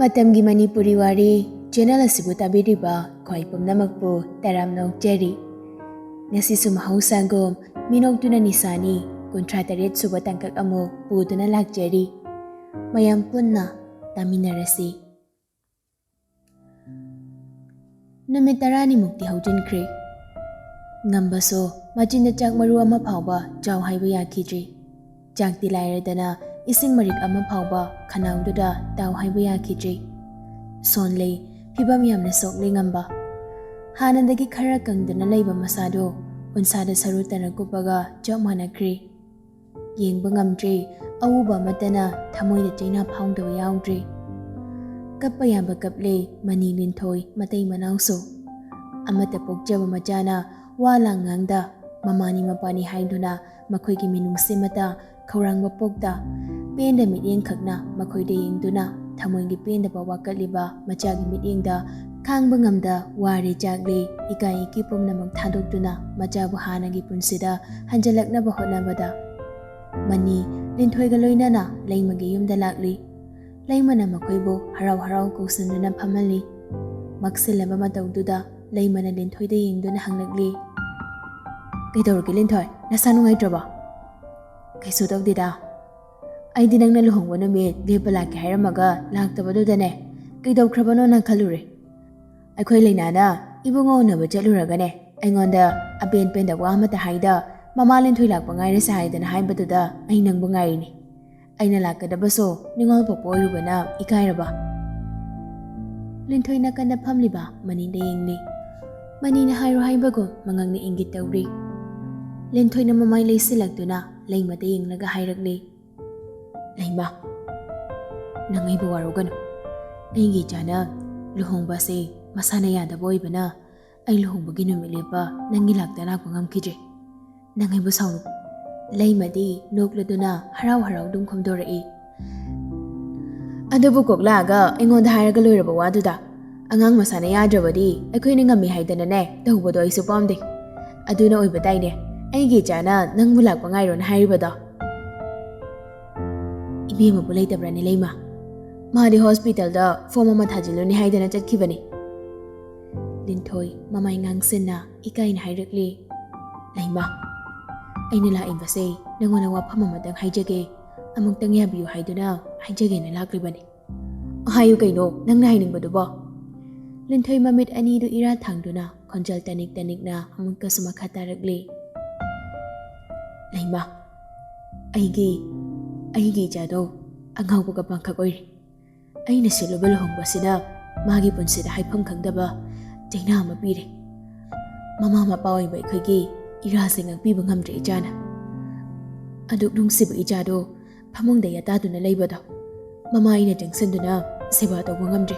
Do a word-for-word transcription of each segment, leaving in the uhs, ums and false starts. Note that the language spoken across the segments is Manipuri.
ꯃꯇꯝꯒꯤ ꯃꯅꯤꯄꯨꯔꯤ ꯋꯥꯔꯤ ꯆꯦꯅꯦꯜ ꯑꯁꯤꯕꯨ ꯇꯥꯕꯤꯔꯤꯕ ꯈ꯭ꯋꯥꯏ ꯄꯨꯝꯅꯃꯛꯄꯨ ꯇꯔꯥꯝꯅ ꯑꯣꯛꯆꯔꯤ꯫ ꯉꯁꯤꯁꯨ ꯃꯍꯧꯁꯥꯒꯨꯝ ꯃꯤꯅꯣꯛꯇꯨꯅ ꯅꯤꯁꯥꯅꯤ ꯀꯨꯟꯊ꯭ꯔꯥ ꯇꯔꯦꯠ ꯁꯨꯕ ꯇꯥꯡꯀꯛ ꯑꯃꯨꯛ ꯄꯨꯗꯨꯅ ꯂꯥꯛꯆꯔꯤ꯫ ꯃꯌꯥꯝ ꯄꯨꯟꯅ ꯇꯥꯃꯤꯟꯅꯔꯁꯤ꯫ ꯅꯨꯃꯤꯠ ꯇꯔꯥꯅꯤꯃꯨꯛꯇꯤ ꯍꯧꯖꯤꯟꯈ꯭ꯔꯦ꯫ ꯉꯝꯕꯁꯨ ꯃꯆꯤꯟꯗ ꯆꯥꯛ ꯃꯔꯨ ꯑꯃ ꯐꯥꯎꯕ ꯆꯥꯎ ꯍꯥꯏꯕ ꯌꯥꯈꯤꯗ꯭ꯔꯤ꯫ ꯆꯥꯛꯇꯤ ꯂꯥꯏꯔꯗꯅ ꯏꯁꯤꯡ ꯃꯔꯤꯛ ꯑꯃ ꯐꯥꯎꯕ ꯈꯅꯥꯎꯗꯨꯗ ꯇꯥꯎ ꯍꯥꯏꯕ ꯌꯥꯈꯤꯗ꯭ꯔꯤ꯫ ꯁꯣꯟꯂꯦ, ꯐꯤꯕꯝ ꯌꯥꯝꯅ ꯁꯣꯛꯂꯦ ꯉꯝꯕ꯫ ꯍꯥꯟꯅꯗꯒꯤ ꯈꯔ ꯀꯪꯗꯅ ꯂꯩꯕ ꯃꯁꯥꯗꯣ ꯎꯟꯁꯥꯗ ꯁꯔꯨ ꯇꯔꯥ ꯀꯨꯞꯄꯒ ꯆꯞ ꯃꯥꯟꯅꯈ꯭ꯔꯦ꯫ ꯌꯦꯡꯕ ꯉꯝꯗ꯭ꯔꯦ, ꯑꯎꯕ ꯑꯃꯠꯇꯅ ꯊꯃꯣꯏꯗ ꯆꯩꯅꯥ ꯐꯥꯎꯗꯕ ꯌꯥꯎꯗ꯭ꯔꯦ꯫ ꯀꯞꯄ ꯌꯥꯕ ꯀꯞꯂꯦ ꯃꯅꯤ, ꯂꯤꯟꯊꯣꯏ, ꯃꯇꯩ ꯃꯅꯥꯎꯁꯨ꯫ ꯑꯃꯠꯇ ꯄꯣꯛꯆꯕ ꯃꯆꯥꯅ ꯋꯥ ꯂꯥꯡ ꯉꯥꯡꯗ, ꯃꯃꯥꯅꯤ ꯃꯄꯥꯅꯤ ꯍꯥꯏꯗꯨꯅ ꯃꯈꯣꯏꯒꯤ ꯃꯤꯅꯨꯡꯁꯤ ꯃꯇꯥ ꯈꯧꯔꯥꯡꯕ ꯄꯣꯛꯇ, ꯄꯦꯟꯗ ꯃꯤꯠꯌꯦꯡꯈꯛꯅ ꯃꯈꯣꯏꯗ ꯌꯦꯡꯗꯨꯅ ꯊꯃꯣꯏꯒꯤ ꯄꯦꯟꯗꯕ ꯋꯥꯀꯠꯂꯤꯕ ꯃꯆꯥꯒꯤ ꯃꯤꯠꯌꯦꯡꯗ ꯈꯥꯡꯕ ꯉꯝꯗ ꯋꯥꯔꯦ ꯆꯥꯛꯂꯦ ꯏꯀꯥꯏ ꯏꯀꯤ ꯄꯨꯝꯅꯃꯛ ꯊꯥꯗꯣꯛꯇꯨꯅ ꯃꯆꯥꯕꯨ ꯍꯥꯟꯅꯒꯤ ꯄꯨꯟꯁꯤꯗ ꯍꯟꯖꯤꯜꯂꯛꯅꯕ ꯍꯣꯠꯅꯕꯗ, ꯃꯅꯤ ꯂꯤꯟꯊꯣꯏꯒ ꯂꯣꯏꯅꯅ ꯂꯩꯃꯒꯤ ꯌꯨꯝꯗ ꯂꯥꯛꯂꯤ꯫ ꯂꯩꯃꯅ ꯃꯈꯣꯏꯕꯨ ꯍꯔꯥꯎ ꯍꯔꯥꯎ ꯀꯧꯁꯤꯟꯗꯨꯅ ꯐꯝꯍꯜꯂꯤ꯫ ꯃꯛꯁꯤꯜꯂꯕ ꯃꯇꯧꯗꯨꯗ ꯂꯩꯃꯅ ꯂꯤꯟꯊꯣꯏꯗ ꯌꯦꯡꯗꯨꯅ ꯍꯪꯂꯛꯂꯤ, "ꯀꯩꯗꯧꯔꯒꯦ ꯂꯤꯟꯊꯣꯏ, ꯅꯁꯥ ꯅꯨꯡꯉꯥꯏꯇ꯭ꯔꯕꯣ?" "ꯀꯩꯁꯨ ꯇꯧꯗꯦꯗ꯫ ꯑꯩꯗꯤ ꯅꯪꯅ ꯂꯨꯍꯣꯡꯕ ꯅꯨꯃꯤꯠ ꯂꯦꯞꯄ ꯂꯥꯛꯀꯦ ꯍꯥꯏꯔꯝꯃꯒ ꯂꯥꯛꯇꯕꯗꯨꯗꯅꯦ ꯀꯩꯗꯧꯈ꯭ꯔꯕꯅꯣꯅ ꯈꯜꯂꯨꯔꯦ꯫ ꯑꯩꯈꯣꯏ ꯂꯩꯅꯥꯅ ꯏꯕꯨꯡꯉꯣ ꯎꯅꯕ ꯆꯠꯂꯨꯔꯒꯅꯦ ꯑꯩꯉꯣꯟꯗ ꯑꯄꯦꯟ ꯄꯦꯟꯗꯕ ꯋꯥ ꯑꯃꯠꯇ ꯍꯥꯏꯗ ꯃꯃꯥ ꯂꯤꯟꯊꯣꯏ ꯂꯥꯛꯄ ꯉꯥꯏꯔꯁꯦ ꯍꯥꯏꯗꯅ ꯍꯥꯏꯕꯗꯨꯗ ꯑꯩ ꯅꯪꯕꯨ ꯉꯥꯏꯔꯤꯅꯤ꯫ ꯑꯩꯅ ꯂꯥꯛꯀꯗꯕꯁꯨ ꯅꯤꯡꯉꯣꯜ ꯄꯣꯛꯄ ꯑꯣꯏꯔꯨꯕꯅ ꯏꯀꯥꯏꯔꯕ?" ꯂꯤꯟꯊꯣꯏ ꯅꯥꯀꯟꯗ ꯐꯝꯂꯤꯕ ꯃꯅꯤꯗ ꯌꯦꯡꯂꯤ꯫ ꯃꯅꯤꯅ ꯍꯥꯏꯔꯣ ꯍꯥꯏꯕꯒꯨꯝ ꯃꯉꯛꯅ ꯏꯪꯒꯤꯠ ꯇꯧꯔꯤ꯫ ꯂꯤꯟꯊꯣꯏꯅ ꯃꯃꯥꯏ ꯂꯩꯁꯤꯜꯂꯛꯇꯨꯅ ꯂꯩꯃꯗ ꯌꯦꯡꯂꯒ ꯍꯥꯏꯔꯛꯂꯤ, "ꯂꯩꯃ, ꯅꯪ ꯑꯩꯕꯨ ꯋꯥꯔꯧꯒꯅꯨ꯫ ꯑꯩꯒꯤ ꯏꯆꯥꯅ ꯂꯨꯍꯣꯡꯕ ꯑꯁꯤ ꯃꯁꯥꯅ ꯌꯥꯗꯕ ꯑꯣꯏꯕꯅ ꯑꯩ ꯂꯨꯍꯣꯡꯕꯒꯤ ꯅꯨꯃꯤꯠ ꯂꯦꯞꯄ ꯅꯪꯒꯤ ꯂꯥꯛꯇ ꯂꯥꯛꯄ ꯉꯝꯈꯤꯗ꯭ꯔꯦ꯫ ꯅꯪ ꯑꯩꯕꯨ ꯁꯥꯎꯅꯨ꯫" ꯂꯩꯃꯗꯤ ꯅꯣꯛꯂꯗꯨꯅ ꯍꯔꯥꯎ ꯍꯔꯥꯎ ꯑꯗꯨꯝ ꯈꯨꯝꯗꯣꯔꯛꯏ, "ꯑꯗꯨꯕꯨ ꯀꯣꯛꯂꯛꯑꯒ ꯑꯩꯉꯣꯟꯗ ꯍꯥꯏꯔꯒ ꯂꯣꯏꯔꯕ ꯋꯥꯗꯨꯗ? ꯑꯉꯥꯡ ꯃꯁꯥꯅ ꯌꯥꯗ꯭ꯔꯕꯗꯤ ꯑꯩꯈꯣꯏꯅ ꯉꯝꯃꯤ ꯍꯥꯏꯗꯅꯅꯦ ꯇꯧꯕꯗꯣ ꯑꯩꯁꯨ ꯄꯥꯝꯗꯦ꯫ ꯑꯗꯨꯅ ꯑꯣꯏꯕ ꯇꯥꯏꯅꯦ ꯑꯩꯒꯤ ꯏꯆꯥꯅ ꯅꯪꯕꯨ ꯂꯥꯛꯄ ꯉꯥꯏꯔꯣꯅ ꯍꯥꯏꯔꯤꯕꯗꯣ꯫" "ꯏꯕꯦꯝꯃꯕꯨ ꯂꯩꯇꯕ꯭ꯔꯅꯦ ꯂꯩꯃ? ꯃꯥꯗꯤ ꯍꯣꯁꯄꯤꯇꯥꯜꯗ ꯐꯣꯝ ꯑꯃ ꯊꯥꯖꯤꯜꯂꯨꯅꯤ ꯍꯥꯏꯗꯅ ꯆꯠꯈꯤꯕꯅꯤ꯫ ꯂꯤꯟꯊꯣꯏ ꯃꯃꯥꯏ ꯉꯥꯡꯁꯤꯟꯅ ꯏꯀꯥꯏꯅ ꯍꯥꯏꯔꯛꯂꯤ, "ꯂꯩꯃ, ꯑꯩꯅ ꯂꯥꯛꯏꯕꯁꯦ ꯅꯉꯣꯟꯗ ꯋꯥꯐꯝ ꯑꯃꯇꯪ ꯍꯥꯏꯖꯒꯦ, ꯑꯃꯨꯛꯇꯪ ꯌꯥꯕꯤꯌꯨ ꯍꯥꯏꯗꯨꯅ ꯍꯥꯏꯖꯒꯦꯅ ꯂꯥꯛꯂꯤꯕꯅꯤ꯫" "ꯍꯥꯏꯌꯨ ꯀꯩꯅꯣ ꯅꯪꯅ ꯍꯥꯏꯅꯤꯡꯕꯗꯨꯕꯣ?" ꯂꯤꯟꯊꯣꯏ ꯃꯃꯤꯠ ꯑꯅꯤꯗꯨ ꯏꯔꯥ ꯊꯥꯡꯗꯨꯅ ꯈꯣꯟꯖꯦꯜ ꯇꯅꯤꯛ ꯇꯅꯤꯛꯅ ꯑꯃꯨꯛꯀꯁꯨ ꯃꯈꯥ ꯇꯥꯔꯛꯂꯤ, "ꯂꯩꯃ, ꯑꯩꯒꯤ, ꯑꯩꯒꯤ ꯏꯆꯥꯗꯣ ꯑꯉꯥꯎꯕꯒ ꯄꯥꯡꯈꯛ ꯑꯣꯏꯔꯦ꯫ ꯑꯩꯅ ꯁꯤꯜꯂꯨꯕ ꯂꯨꯍꯣꯡꯕꯁꯤꯅ ꯃꯥꯒꯤ ꯄꯨꯟꯁꯤꯗ ꯍꯥꯏꯐꯝ ꯈꯪꯗꯕ ꯆꯩꯅꯥ ꯑꯃ ꯄꯤꯔꯦ꯫ ꯃꯃꯥ ꯃꯄꯥ ꯑꯣꯏꯕ ꯑꯩꯈꯣꯏꯒꯤ ꯏꯔꯥꯁꯦ ꯉꯥꯛꯄꯤꯕ ꯉꯝꯗ꯭ꯔꯦ ꯏꯆꯥꯅ꯫ ꯑꯗꯨꯛ ꯅꯨꯡꯁꯤꯕ ꯏꯆꯥꯗꯣ ꯐꯃꯨꯡꯗ ꯌꯥꯇꯥꯗꯨꯅ ꯂꯩꯕꯗꯣ ꯃꯃꯥ ꯑꯩꯅ ꯆꯪꯁꯤꯟꯗꯨꯅ ꯁꯦꯕꯥ ꯇꯧꯕ ꯉꯝꯗ꯭ꯔꯦ꯫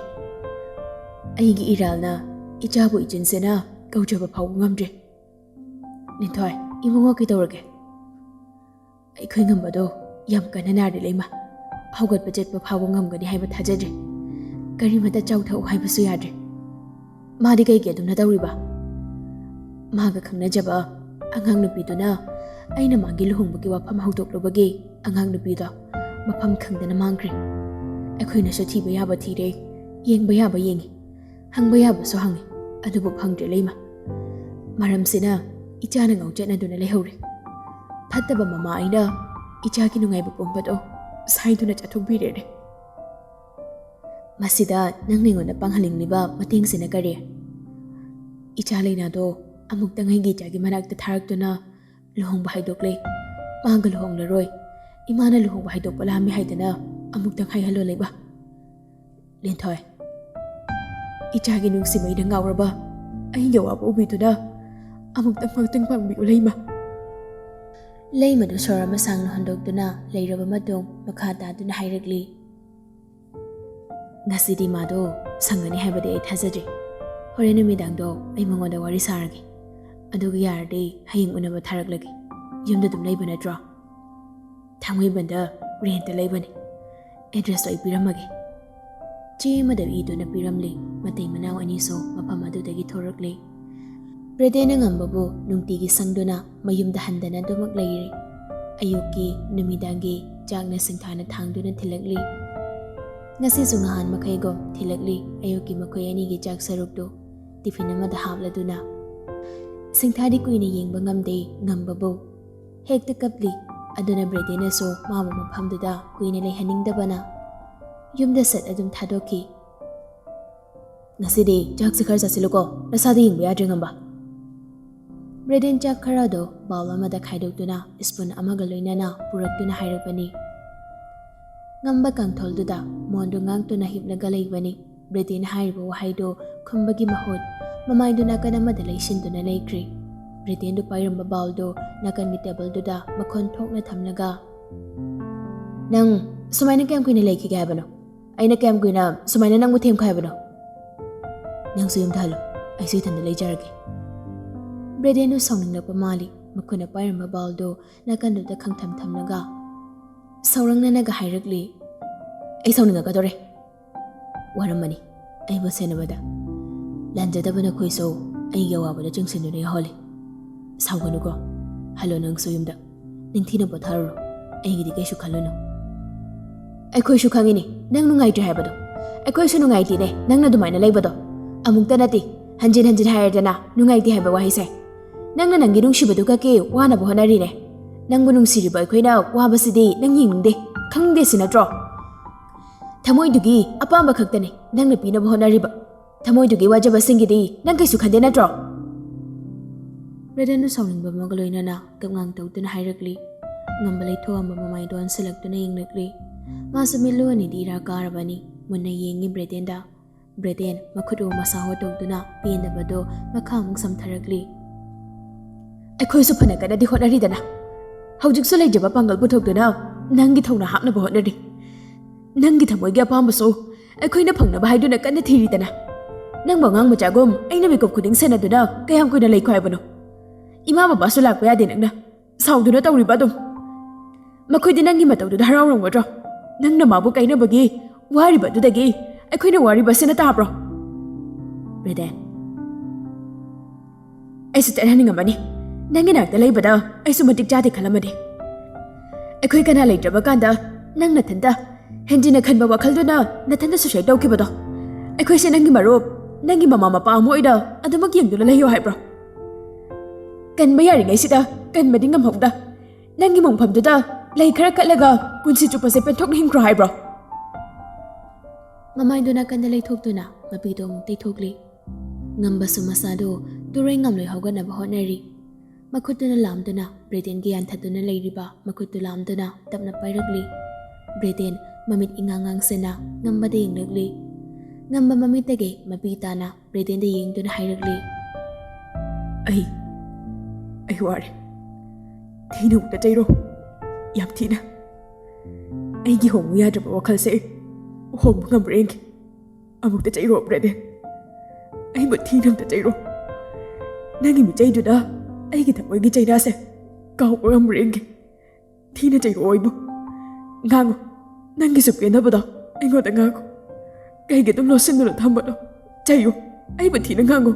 ꯑꯩꯒꯤ ꯏꯔꯥꯜꯅ ꯏꯆꯥꯕꯨ ꯏꯆꯤꯟꯁꯤꯅ ꯀꯧꯖꯕ ꯐꯥꯎꯕ ꯉꯝꯗ꯭ꯔꯦ꯫" "ꯂꯤꯟꯊꯣꯏ, ꯏꯕꯨꯡꯉꯣ ꯀꯩꯗꯧꯔꯒꯦ?" "ꯑꯩꯈꯣꯏ ꯉꯝꯕꯗꯣ ꯌꯥꯝ ꯀꯟꯅ ꯅꯥꯔꯦ ꯂꯩꯃ꯫ ꯍꯧꯒꯠꯄ ꯆꯠꯄ ꯐꯥꯎꯕ ꯉꯝꯒꯅꯤ ꯍꯥꯏꯕ ꯊꯥꯖꯗ꯭ꯔꯦ꯫ ꯀꯔꯤꯃꯇ ꯆꯥꯎꯊꯣꯛꯎ ꯍꯥꯏꯕꯁꯨ ꯌꯥꯗ꯭ꯔꯦ꯫ ꯃꯥꯗꯤ ꯀꯩꯒꯤ ꯑꯗꯨꯝꯅ ꯇꯧꯔꯤꯕ?" "ꯃꯥꯒ ꯈꯪꯅꯖꯕ ꯑꯉꯥꯡ ꯅꯨꯄꯤꯗꯨꯅ ꯑꯩꯅ ꯃꯥꯒꯤ ꯂꯨꯍꯣꯡꯕꯒꯤ ꯋꯥꯐꯝ ꯍꯧꯗꯣꯛꯂꯨꯕꯒꯤ ꯑꯉꯥꯡ ꯅꯨꯄꯤꯗꯣ ꯃꯐꯝ ꯈꯪꯗꯅ ꯃꯥꯡꯈ꯭ꯔꯦ꯫ ꯑꯩꯈꯣꯏꯅꯁꯨ ꯊꯤꯕ ꯌꯥꯕ ꯊꯤꯔꯦ, ꯌꯦꯡꯕ ꯌꯥꯕ ꯌꯦꯡꯉꯤ, ꯍꯪꯕ ꯌꯥꯕꯁꯨ ꯍꯪꯉꯤ, ꯑꯗꯨꯕꯨ ꯐꯪꯗ꯭ꯔꯦ ꯂꯩꯃ꯫ ꯃꯔꯝꯁꯤꯅ ꯏꯆꯥꯅ ꯉꯥꯎꯆꯠꯅꯗꯨꯅ ꯂꯩꯍꯧꯔꯦ꯫ ꯐꯠꯇꯕ ꯃꯃꯥ ꯑꯩꯅ ꯏꯆꯥꯒꯤ ꯅꯨꯡꯉꯥꯏꯕ ꯄꯨꯝꯕꯗꯣ ꯁꯥꯏꯗꯨꯅ ꯆꯥꯊꯣꯛꯄꯤꯔꯦꯅꯦ꯫ ꯃꯁꯤꯗ ꯅꯪꯅ ꯑꯩꯉꯣꯟꯗ ꯄꯥꯡꯍꯜꯅꯤꯡꯂꯤꯕ ꯃꯇꯦꯡꯁꯤꯅ ꯀꯔꯤ?" "ꯏꯆꯥ ꯂꯩꯅꯥꯗꯣ ꯑꯃꯨꯛꯇꯪ ꯑꯩꯒꯤ ꯏꯆꯥꯒꯤ ꯃꯅꯥꯛꯇ ꯊꯥꯔꯛꯇꯨꯅ ꯂꯨꯍꯣꯡꯕ ꯍꯥꯏꯗꯣꯛꯂꯦ꯫ ꯃꯥꯒ ꯂꯨꯍꯣꯡꯂꯔꯣꯏ꯫ ꯏꯃꯥꯅ ꯂꯨꯍꯣꯡꯕ ꯍꯥꯏꯗꯣꯛꯄ ꯂꯥꯝꯃꯤ ꯍꯥꯏꯗꯅ ꯑꯃꯨꯛꯇꯪ ꯍꯥꯏꯍꯜꯂꯣ ꯂꯩꯃ꯫" "ꯂꯤꯟꯊꯣꯏ, ꯏꯆꯥꯒꯤ ꯅꯨꯡꯁꯤꯕꯩꯗ ꯉꯥꯎꯔꯕ ꯑꯩꯒꯤ ꯑꯋꯥꯕ ꯎꯕꯤꯗꯨꯅ ꯑꯃꯨꯛꯇꯪ ꯃꯇꯦꯡ ꯄꯥꯡꯕꯤꯌꯨ ꯂꯩꯃ꯫" ꯂꯩꯃꯗꯨ ꯁꯣꯔ ꯑꯃ ꯁꯥꯡꯅ ꯍꯣꯟꯗꯣꯛꯇꯨꯅ ꯂꯩꯔꯕ ꯃꯇꯨꯡ ꯃꯈꯥ ꯇꯥꯗꯨꯅ ꯍꯥꯏꯔꯛꯂꯤ, "ꯉꯁꯤꯗꯤ ꯃꯥꯗꯣ ꯁꯪꯒꯅꯤ ꯍꯥꯏꯕꯗꯤ ꯑꯩ ꯊꯥꯖꯗ꯭ꯔꯤ꯫ ꯍꯣꯔꯦꯟ ꯅꯨꯃꯤꯗꯥꯡꯗꯣ ꯑꯩ ꯃꯉꯣꯟꯗ ꯋꯥꯔꯤ ꯁꯥꯔꯒꯦ꯫ ꯑꯗꯨꯒ ꯌꯥꯔꯗꯤ ꯍꯌꯦꯡ ꯎꯅꯕ ꯊꯥꯔꯛꯂꯒꯦ꯫ ꯌꯨꯝꯗ ꯑꯗꯨꯝ ꯂꯩꯕ ꯅꯠꯇ꯭ꯔꯣ?" "ꯊꯥꯡꯃꯩꯕꯟꯗ ꯔꯦꯟꯇ ꯂꯩꯕꯅꯤ꯫ ꯑꯦꯗ꯭ꯔꯦꯁꯇꯣ ꯑꯩ ꯄꯤꯔꯝꯃꯒꯦ꯫" ꯆꯦ ꯑꯃꯗ ꯏꯗꯨꯅ ꯄꯤꯔꯝꯂꯤ꯫ ꯃꯇꯩ ꯃꯅꯥꯎ ꯑꯅꯤꯁꯨ ꯃꯐꯝ ꯑꯗꯨꯗꯒꯤ ꯊꯣꯔꯛꯂꯤ꯫ ꯄ꯭ꯔꯦꯗꯦꯅ ꯉꯝꯕꯕꯨ ꯅꯨꯡꯇꯤꯒꯤ ꯁꯪꯗꯨꯅ ꯃꯌꯨꯝꯗ ꯍꯟꯗꯅ ꯑꯗꯨꯃꯛ ꯂꯩꯔꯤ꯫ ꯑꯌꯨꯛꯀꯤ, ꯅꯨꯃꯤꯗꯥꯡꯒꯤ ꯆꯥꯛꯅ ꯁꯤꯡꯊꯥꯅ ꯊꯥꯡꯗꯨꯅ ꯊꯤꯜꯂꯛꯂꯤ꯫ ꯉꯁꯤꯁꯨ ꯉꯍꯥꯟ ꯃꯈꯩꯒꯨꯝ ꯊꯤꯜꯂꯛꯂꯤ ꯑꯌꯨꯛꯀꯤ ꯃꯈꯣꯏ ꯑꯅꯤꯒꯤ ꯆꯥꯛ ꯁꯔꯨꯛꯇꯨ ꯇꯤꯐꯤꯟ ꯑꯃꯗ ꯍꯥꯞꯂꯗꯨꯅ꯫ ꯁꯤꯡꯊꯥꯗꯤ ꯀꯨꯏꯅ ꯌꯦꯡꯕ ꯉꯝꯗꯦ, ꯉꯝꯕꯕꯨ ꯍꯦꯛꯇ ꯀꯞꯂꯤ꯫ ꯑꯗꯨꯅ ꯕ꯭ꯔꯦꯗꯦꯟꯅꯁꯨ ꯃꯥꯕꯨ ꯃꯐꯝꯗꯨꯗ ꯀꯨꯏꯅ ꯂꯩꯍꯟꯅꯤꯡꯗꯕꯅ ꯌꯨꯝꯗ ꯁꯠ ꯑꯗꯨꯝ ꯊꯥꯗꯣꯛꯈꯤ꯫ "ꯉꯁꯤꯗꯤ ꯆꯥꯛꯁꯦ ꯈꯔ ꯆꯥꯁꯤꯜꯂꯨꯀꯣ, ꯅꯁꯥꯗ ꯌꯦꯡꯕ ꯌꯥꯗ꯭ꯔꯦ, ꯉꯝꯕ꯫" ꯕ꯭ꯔꯦꯗꯦꯟ ꯆꯥꯛ ꯈꯔꯗꯣ ꯕꯥꯎꯜ ꯑꯃꯗ ꯈꯥꯏꯗꯣꯛꯇꯨꯅ ꯁ꯭ꯄꯨꯟ ꯑꯃꯒ ꯂꯣꯏꯅꯅ ꯄꯨꯔꯛꯇꯨꯅ ꯍꯥꯏꯔꯛꯄꯅꯤ꯫ ꯉꯝꯕ ꯀꯥꯡꯊꯣꯜꯗꯨꯗ ꯃꯣꯟꯗꯨ ꯉꯥꯛꯇꯨꯅ ꯍꯤꯞꯂꯒ ꯂꯩꯕꯅꯤ꯫ ꯕ꯭ꯔꯦꯗꯦꯟ ꯍꯥꯏꯔꯤꯕ ꯋꯥꯍꯩꯗꯨ ꯈꯨꯝꯕꯒꯤ ꯃꯍꯨꯠ ꯃꯃꯥꯏꯗꯨ ꯅꯥꯀꯟ ꯑꯃꯗ ꯂꯩꯁꯤꯟꯗꯨꯅ ꯂꯩꯈ꯭ꯔꯤ꯫ ꯕ꯭ꯔꯦꯗꯦꯟꯗꯨ ꯄꯥꯏꯔꯝꯕ ꯕꯥꯎꯜꯗꯨ ꯅꯥꯀꯟꯒꯤ ꯇꯦꯕꯜꯗꯨꯗ ꯃꯈꯣꯟ ꯊꯣꯛꯅ ꯊꯝꯂꯒ, "ꯅꯪ ꯁꯨꯃꯥꯏꯅ ꯀꯌꯥꯝ ꯀꯨꯏꯅ ꯂꯩꯈꯤꯒꯦ ꯍꯥꯏꯕꯅꯣ? ꯑꯩꯅ ꯀꯌꯥꯝ ꯀꯨꯏꯅ ꯁꯨꯃꯥꯏꯅ ꯅꯪꯕꯨ ꯊꯦꯝꯈꯣ ꯍꯥꯏꯕꯅꯣ? ꯅꯪꯁꯨ ꯌꯨꯝꯗ ꯍꯜꯂꯣ, ꯑꯩꯁꯨ ꯏꯊꯟꯗ ꯂꯩꯖꯔꯒꯦ꯫" ꯕ꯭ꯔꯦꯗꯦꯟꯗꯨ ꯁꯥꯎꯅꯤꯡꯂꯛꯄ ꯃꯥꯜꯂꯤ꯫ ꯃꯈꯨꯠꯅ ꯄꯥꯏꯔꯝꯕ ꯕꯥꯎꯜꯗꯨ ꯅꯥꯀꯟꯗꯨꯗ ꯈꯪꯊꯝ ꯊꯝꯂꯒ ꯁꯧꯔꯪꯅꯅꯒ ꯍꯥꯏꯔꯛꯂꯤ, "ꯑꯩ ꯁꯥꯎꯅꯤꯡꯉꯛꯀꯗꯧꯔꯦ꯫ ꯋꯥꯔꯝꯃꯅꯤ ꯑꯩꯕꯨ ꯁꯦꯟꯅꯕꯗ꯫ ꯂꯥꯟꯖꯗꯕ ꯅꯈꯣꯏꯁꯨ ꯑꯩꯒꯤ ꯑꯋꯥꯕꯗ ꯆꯤꯡꯁꯤꯟꯗꯨꯅ ꯌꯥꯎꯍꯜꯂꯤ꯫ ꯁꯥꯎꯒꯅꯨꯀꯣ꯫ ꯍꯜꯂꯣ ꯅꯪꯁꯨ ꯌꯨꯝꯗ꯫ ꯅꯤꯡꯊꯤꯅ ꯄꯣꯊꯥꯔꯨꯔꯣ꯫ ꯑꯩꯒꯤꯗꯤ ꯀꯩꯁꯨ ꯈꯜꯂꯨꯅꯨ꯫ ꯑꯩꯈꯣꯏꯁꯨ ꯈꯪꯉꯤꯅꯦ ꯅꯪ ꯅꯨꯡꯉꯥꯏꯇ꯭ꯔꯦ ꯍꯥꯏꯕꯗꯣ꯫ ꯑꯩꯈꯣꯏꯁꯨ ꯅꯨꯡꯉꯥꯏꯇꯦꯅꯦ ꯅꯪꯅ ꯑꯗꯨꯃꯥꯏꯅ ꯂꯩꯕꯗꯣ꯫ ꯑꯃꯨꯛꯇ ꯅꯠꯇꯦ, ꯍꯟꯖꯤꯟ ꯍꯟꯖꯤꯟ ꯍꯥꯏꯔꯗꯅ ꯅꯨꯡꯉꯥꯏꯇꯦ ꯍꯥꯏꯕ ꯋꯥꯍꯩꯁꯦ꯫ ꯅꯪꯅ ꯅꯪꯒꯤ ꯅꯨꯡꯁꯤꯕꯗꯨ ꯀꯛꯀꯦ ꯋꯥꯅꯕ ꯍꯣꯠꯅꯔꯤꯅꯦ꯫ ꯅꯪꯕꯨ ꯅꯨꯡꯁꯤꯔꯤꯕ ꯑꯩꯈꯣꯏꯅ ꯋꯥꯕꯁꯤꯗꯤ ꯅꯪ ꯌꯦꯡꯅꯤꯡꯗꯦ, ꯈꯪꯗꯦ ꯁꯤ ꯅꯠꯇ꯭ꯔꯣ? ꯊꯃꯣꯏꯗꯨꯒꯤ ꯑꯄꯥꯝꯕ ꯈꯛꯇꯅꯤ ꯅꯪꯅ ꯄꯤꯅꯕ ꯍꯣꯠꯅꯔꯤꯕ꯫ ꯊꯃꯣꯏꯗꯨꯒꯤ ꯋꯥꯖꯕꯁꯤꯡꯒꯤꯗꯤ ꯅꯪ ꯀꯩꯁꯨ ꯈꯟꯗꯦ ꯅꯠꯇ꯭ꯔꯣ?" ꯕ꯭ꯔꯦꯗꯦꯟꯗꯨ ꯁꯥꯎꯅꯤꯡꯕ ꯑꯃꯒ ꯂꯣꯏꯅꯅ ꯀꯞꯉꯥꯡ ꯇꯧꯗꯨꯅ ꯍꯥꯏꯔꯛꯂꯤ꯫ ꯉꯝꯕ ꯂꯩꯊꯣꯛꯑꯝꯕ ꯃꯃꯥꯏꯗꯣ ꯑꯣꯟꯁꯤꯜꯂꯛꯇꯨꯅ ꯌꯦꯡꯂꯛꯂꯤ꯫ ꯃꯥꯁꯨ ꯃꯤꯠꯂꯨ ꯑꯅꯤꯗꯤ ꯏꯔꯥ ꯀꯥꯔꯕꯅꯤ꯫ ꯃꯨꯟꯅ ꯌꯦꯡꯉꯤ ꯕ꯭ꯔꯦꯗꯦꯟꯗ꯫ ꯕ꯭ꯔꯦꯗꯦꯟ ꯃꯈꯨꯠ ꯎ ꯃꯁꯥ ꯍꯣ ꯇꯧꯗꯨꯅ ꯄꯦꯟꯗꯕꯗꯣ ꯃꯈꯥ ꯑꯃꯨꯛ ꯁꯝꯊꯔꯛꯂꯤ꯫ "ꯑꯩꯈꯣꯏꯁꯨ ꯐꯅ ꯀꯟꯅꯗꯤ ꯍꯣꯠꯅꯔꯤꯗꯅ꯫ ꯍꯧꯖꯤꯛꯁꯨ ꯂꯩꯖꯕ ꯄꯥꯡꯒꯜ ꯄꯨꯊꯣꯛꯇꯨꯅ ꯅꯪꯒꯤ ꯊꯧꯅꯥ ꯍꯥꯞꯅꯕ ꯍꯣꯠꯅꯔꯤ꯫ ꯅꯪꯒꯤ ꯊꯃꯣꯏꯒꯤ ꯑꯄꯥꯝꯕꯁꯨ ꯑꯩꯈꯣꯏꯅ ꯐꯪꯅꯕ ꯍꯥꯏꯗꯨꯅ ꯀꯟꯅ ꯊꯤꯔꯤꯗꯅ꯫ ꯅꯪꯕꯨ ꯑꯉꯥꯡ ꯃꯆꯥꯒꯨꯝ ꯑꯩꯅ ꯃꯤꯀꯨꯞ ꯈꯨꯗꯤꯡ ꯁꯦꯟꯅꯗꯨꯅ ꯀꯌꯥꯝ ꯀꯨꯏꯅ ꯂꯩꯈꯣ ꯍꯥꯏꯕꯅꯣ? ꯏꯃꯥ ꯕꯕꯥꯁꯨ ꯂꯥꯛꯄ ꯌꯥꯗꯦ ꯅꯪꯅ꯫ ꯁꯥꯎꯗꯨꯅ ꯇꯧꯔꯤꯕ ꯑꯗꯨꯝ꯫ ꯃꯈꯣꯏꯗꯤ ꯅꯪꯒꯤ ꯃꯇꯧꯗꯨꯗ ꯍꯔꯥꯎꯔꯝꯒꯗ꯭ꯔꯣ? ꯅꯪꯅ ꯃꯥꯕꯨ ꯀꯥꯏꯅꯕꯒꯤ ꯋꯥꯔꯤꯕꯗꯨꯗꯒꯤ ꯑꯩꯈꯣꯏꯅ ꯋꯥꯔꯤꯕꯁꯤꯅ ꯇꯥꯕ꯭ꯔꯣ?" ꯕ꯭ꯔꯦꯗꯦꯟ, ꯑꯩꯁꯨ ꯆꯠꯍꯟꯅꯤꯡꯉꯝꯃꯅꯤ꯫ ꯅꯪꯒꯤ ꯅꯥꯛꯇ ꯂꯩꯕꯗ ꯑꯩꯁꯨ ꯃꯇꯤꯛ ꯆꯥꯗꯦ ꯈꯜꯂꯝꯃꯅꯤ꯫ ꯑꯩꯈꯣꯏ ꯀꯅꯥ ꯂꯩꯇ꯭ꯔꯕ ꯀꯥꯟꯗ ꯅꯪ ꯅꯊꯟꯇ ꯍꯦꯟꯖꯤꯟꯅ ꯈꯟꯕ ꯋꯥꯈꯜꯗꯨꯅ ꯅꯊꯟꯇ suicide ꯇꯧꯈꯤꯕꯗꯣ, ꯑꯩꯈꯣꯏꯁꯦ ꯅꯪꯒꯤ ꯃꯔꯨꯞ, ꯅꯪꯒꯤ ꯃꯃꯥ ꯃꯄꯥ ꯑꯃ ꯑꯣꯏꯅ ꯑꯗꯨꯃꯛ ꯌꯦꯡꯗꯨꯅ ꯂꯩꯌꯣ ꯍꯥꯏꯕ꯭ꯔꯣ? ꯀꯟꯕ ꯌꯥꯔꯤꯉꯩꯁꯤꯗ ꯀꯟꯕꯗꯤ ꯉꯝꯍꯧꯗ, ꯅꯪꯒꯤ ꯃꯣꯡꯐꯝꯗꯨꯗ ꯂꯩ ꯈꯔ ꯀꯠꯂꯒ ꯄꯨꯟꯁꯤ ꯆꯨꯞꯄꯁꯦ ꯄꯦꯟꯊꯣꯛꯅ ꯍꯤꯡꯈ꯭ꯔꯣ ꯍꯥꯏꯕ꯭ꯔꯣ? ꯃꯃꯥꯏꯗꯨ ꯅꯥꯀꯟꯗ ꯂꯩꯊꯣꯛꯇꯨꯅ ꯃꯄꯤꯗꯣ ꯑꯃꯨꯛ ꯇꯩꯊꯣꯛꯂꯤ꯫ ꯉꯝꯕꯁꯨ ꯃꯁꯥꯗꯨ ꯇꯨꯔꯣꯏ ꯉꯝꯂꯣꯏ ꯍꯧꯒꯠꯅꯕ ꯍꯣꯠꯅꯔꯤ꯫ ꯃꯈꯨꯠꯇꯨꯅ ꯂꯥꯝꯗꯨꯅ ꯕ꯭ꯔꯦꯗꯦꯟꯒꯤ ꯌꯥꯟꯊꯠꯇꯨꯅ ꯂꯩꯔꯤꯕ ꯃꯈꯨꯠꯇꯨ ꯂꯥꯝꯗꯨꯅ ꯇꯞꯅ ꯄꯥꯏꯔꯛꯂꯤ꯫ ꯕ꯭ꯔꯦꯗꯦꯟ ꯃꯃꯤꯠ ꯏꯉꯥꯡ ꯉꯥꯡꯁꯤꯟꯅ ꯉꯝꯕꯗ ꯌꯦꯡꯂꯛꯂꯤ꯫ ꯉꯝꯕ ꯃꯃꯤꯠꯇꯒꯤ ꯃꯄꯤ ꯇꯥꯅ ꯕ꯭ꯔꯦꯗꯦꯟꯗ ꯌꯦꯡꯗꯨꯅ ꯍꯥꯏꯔꯛꯂꯤ꯫ ꯑꯩ, ꯑꯩ ꯋꯥꯔꯦ꯫ ꯊꯤꯅ ꯑꯃꯨꯛꯇ ꯆꯩꯔꯣ꯫ ꯌꯥꯝ ꯊꯤꯅ꯫ ꯑꯩꯒꯤ ꯍꯣꯡꯉꯨ ꯌꯥꯗ꯭ꯔꯕ ꯋꯥꯈꯜꯁꯦ ꯍꯣꯡꯕ ꯉꯝꯕ꯭ꯔꯥ ꯌꯦꯡꯒꯦ꯫ ꯑꯃꯨꯛꯇ ꯆꯩꯔꯣ, ꯕ꯭ꯔꯦꯗꯦꯟ꯫ ꯑꯩꯕꯨ ꯊꯤꯅ ꯑꯝꯇ ꯆꯩꯔꯣ꯫ ꯅꯪꯒꯤ ꯃꯤꯆꯩꯗꯨꯅ ꯑꯩꯒꯤ ꯊꯃꯣꯏꯒꯤ ꯆꯩꯅꯥꯁꯦ ꯀꯥꯎꯕ ꯉꯝꯕ꯭ꯔꯥ ꯌꯦꯡꯒꯦ꯫ ꯊꯤꯅ ꯆꯩꯔꯣ ꯑꯩꯕꯨ꯫ ꯉꯥꯡꯉꯨ꯫ ꯅꯪꯒꯤꯁꯨ ꯄꯦꯟꯅꯕꯗꯣ ꯑꯩꯉꯣꯟꯗ ꯉꯥꯡꯉꯨ꯫ ꯀꯩꯒꯤ ꯑꯗꯨꯝ ꯂꯣꯠꯁꯤꯟꯗꯨꯅ ꯊꯝꯕꯅꯣ? ꯆꯩꯌꯨ꯫ ꯑꯩꯕꯨ ꯊꯤꯅ ꯉꯥꯡꯉꯨ꯫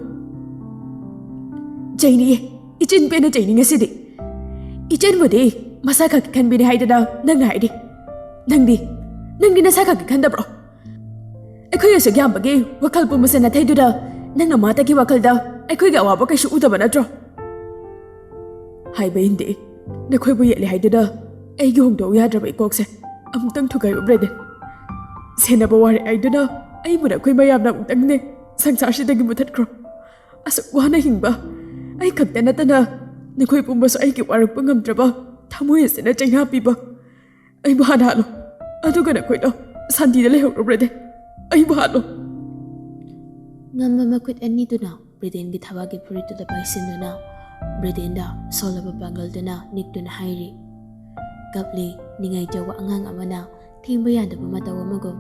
ꯆꯩꯅꯤꯌꯦ꯫ ꯏꯆꯤꯟ ꯄꯦꯟꯅ ꯆꯩꯅꯤ ꯉꯁꯤꯗꯤ꯫ ꯏꯆꯟꯕꯨꯗꯤ ꯃꯁꯥ ꯈꯛꯀꯤ ꯈꯟꯕꯤꯅꯤ ꯍꯥꯏꯗꯅ ꯅꯪꯅ ꯍꯥꯏꯔꯤ꯫ ꯅꯪꯗꯤ, ꯅꯪꯗꯤ ꯅꯁꯥ ꯈꯛꯀꯤ ꯈꯟꯗꯕ꯭ꯔꯣ? ꯑꯩꯈꯣꯏ ꯑꯁꯨꯛ ꯌꯥꯝꯕꯒꯤ ꯋꯥꯈꯜ ꯄꯨꯝꯕꯁꯦ ꯅꯥꯊꯩꯗꯨꯅ ꯅꯪꯅ ꯃꯥꯇꯒꯤ ꯋꯥꯈꯜꯗ ꯑꯩꯈꯣꯏꯒꯤ ꯑꯋꯥꯕ ꯀꯩꯁꯨ ꯎꯗꯕ ꯅꯠꯇ꯭ꯔꯣ? ꯍꯥꯏꯕ ꯏꯟꯗꯦ꯫ ꯅꯈꯣꯏꯕꯨ ꯌꯦꯠꯂꯦ ꯍꯥꯏꯗꯨꯅ ꯑꯩꯒꯤ ꯍꯣꯡꯗꯣꯛꯎ ꯌꯥꯗ꯭ꯔꯕ ꯏꯀꯣꯛꯁꯦ ꯑꯃꯨꯛꯇꯪ ꯊꯨꯒꯥꯏꯌꯨ, ꯕ꯭ꯔꯦꯗꯦꯟ꯫ ꯁꯦꯟꯅꯕ ꯋꯥꯔꯦ ꯍꯥꯏꯗꯨꯅ ꯑꯩꯕꯨ ꯅꯈꯣꯏ ꯃꯌꯥꯝꯅ ꯑꯃꯨꯛꯇꯪꯅꯦ ꯁꯪꯁꯥꯔꯁꯤꯗꯒꯤ ꯃꯨꯊꯠꯈ꯭ꯔꯣ꯫ ꯑꯁꯨꯛ ꯋꯥꯅ ꯍꯤꯡꯕ ꯑꯩ ꯈꯛꯇ ꯅꯠꯇꯅ ꯅꯈꯣꯏ ꯄꯨꯝꯕꯁꯨ ꯑꯩꯒꯤ ꯋꯥꯔꯛꯄ ꯉꯝꯗ꯭ꯔꯕ ꯊꯃꯣꯏ ꯑꯁꯤꯅ ꯆꯩꯅꯥ ꯄꯤꯕ꯫ ꯑꯩꯕꯨ ꯍꯥꯟꯅ ꯍꯥꯠꯂꯣ, ꯑꯗꯨꯒ ꯅꯈꯣꯏꯗꯣ ꯁꯥꯟꯇꯤꯗ ꯂꯩꯍꯧꯔꯣ, ꯕ꯭ꯔꯦꯗꯦꯟ꯫ ꯑꯩꯕꯨ ꯍꯥꯠꯂꯣ꯫ ꯉꯝꯕ ꯃꯈꯨꯠ ꯑꯅꯤꯗꯨꯅ ꯕ꯭ꯔꯦꯗꯦꯟꯒꯤ ꯊꯕꯥꯛꯀꯤ ꯐꯨꯔꯤꯠꯇꯨꯗ ꯄꯥꯏꯁꯤꯟꯗꯨꯅ ꯕ꯭ꯔꯦꯗꯦꯟꯗ ꯁꯣꯜꯂꯕ ꯄꯥꯡꯒꯜꯗꯨꯅ ꯅꯤꯛꯇꯨꯅ ꯍꯥꯏꯔꯤ꯫ ꯀꯞꯂꯤ ꯅꯤꯡꯉꯥꯏꯖꯧꯕ ꯑꯉꯥꯡ ꯑꯃꯅ ꯊꯦꯡꯕ ꯌꯥꯗꯕ ꯃꯇꯧ ꯑꯃꯒꯨꯝ꯫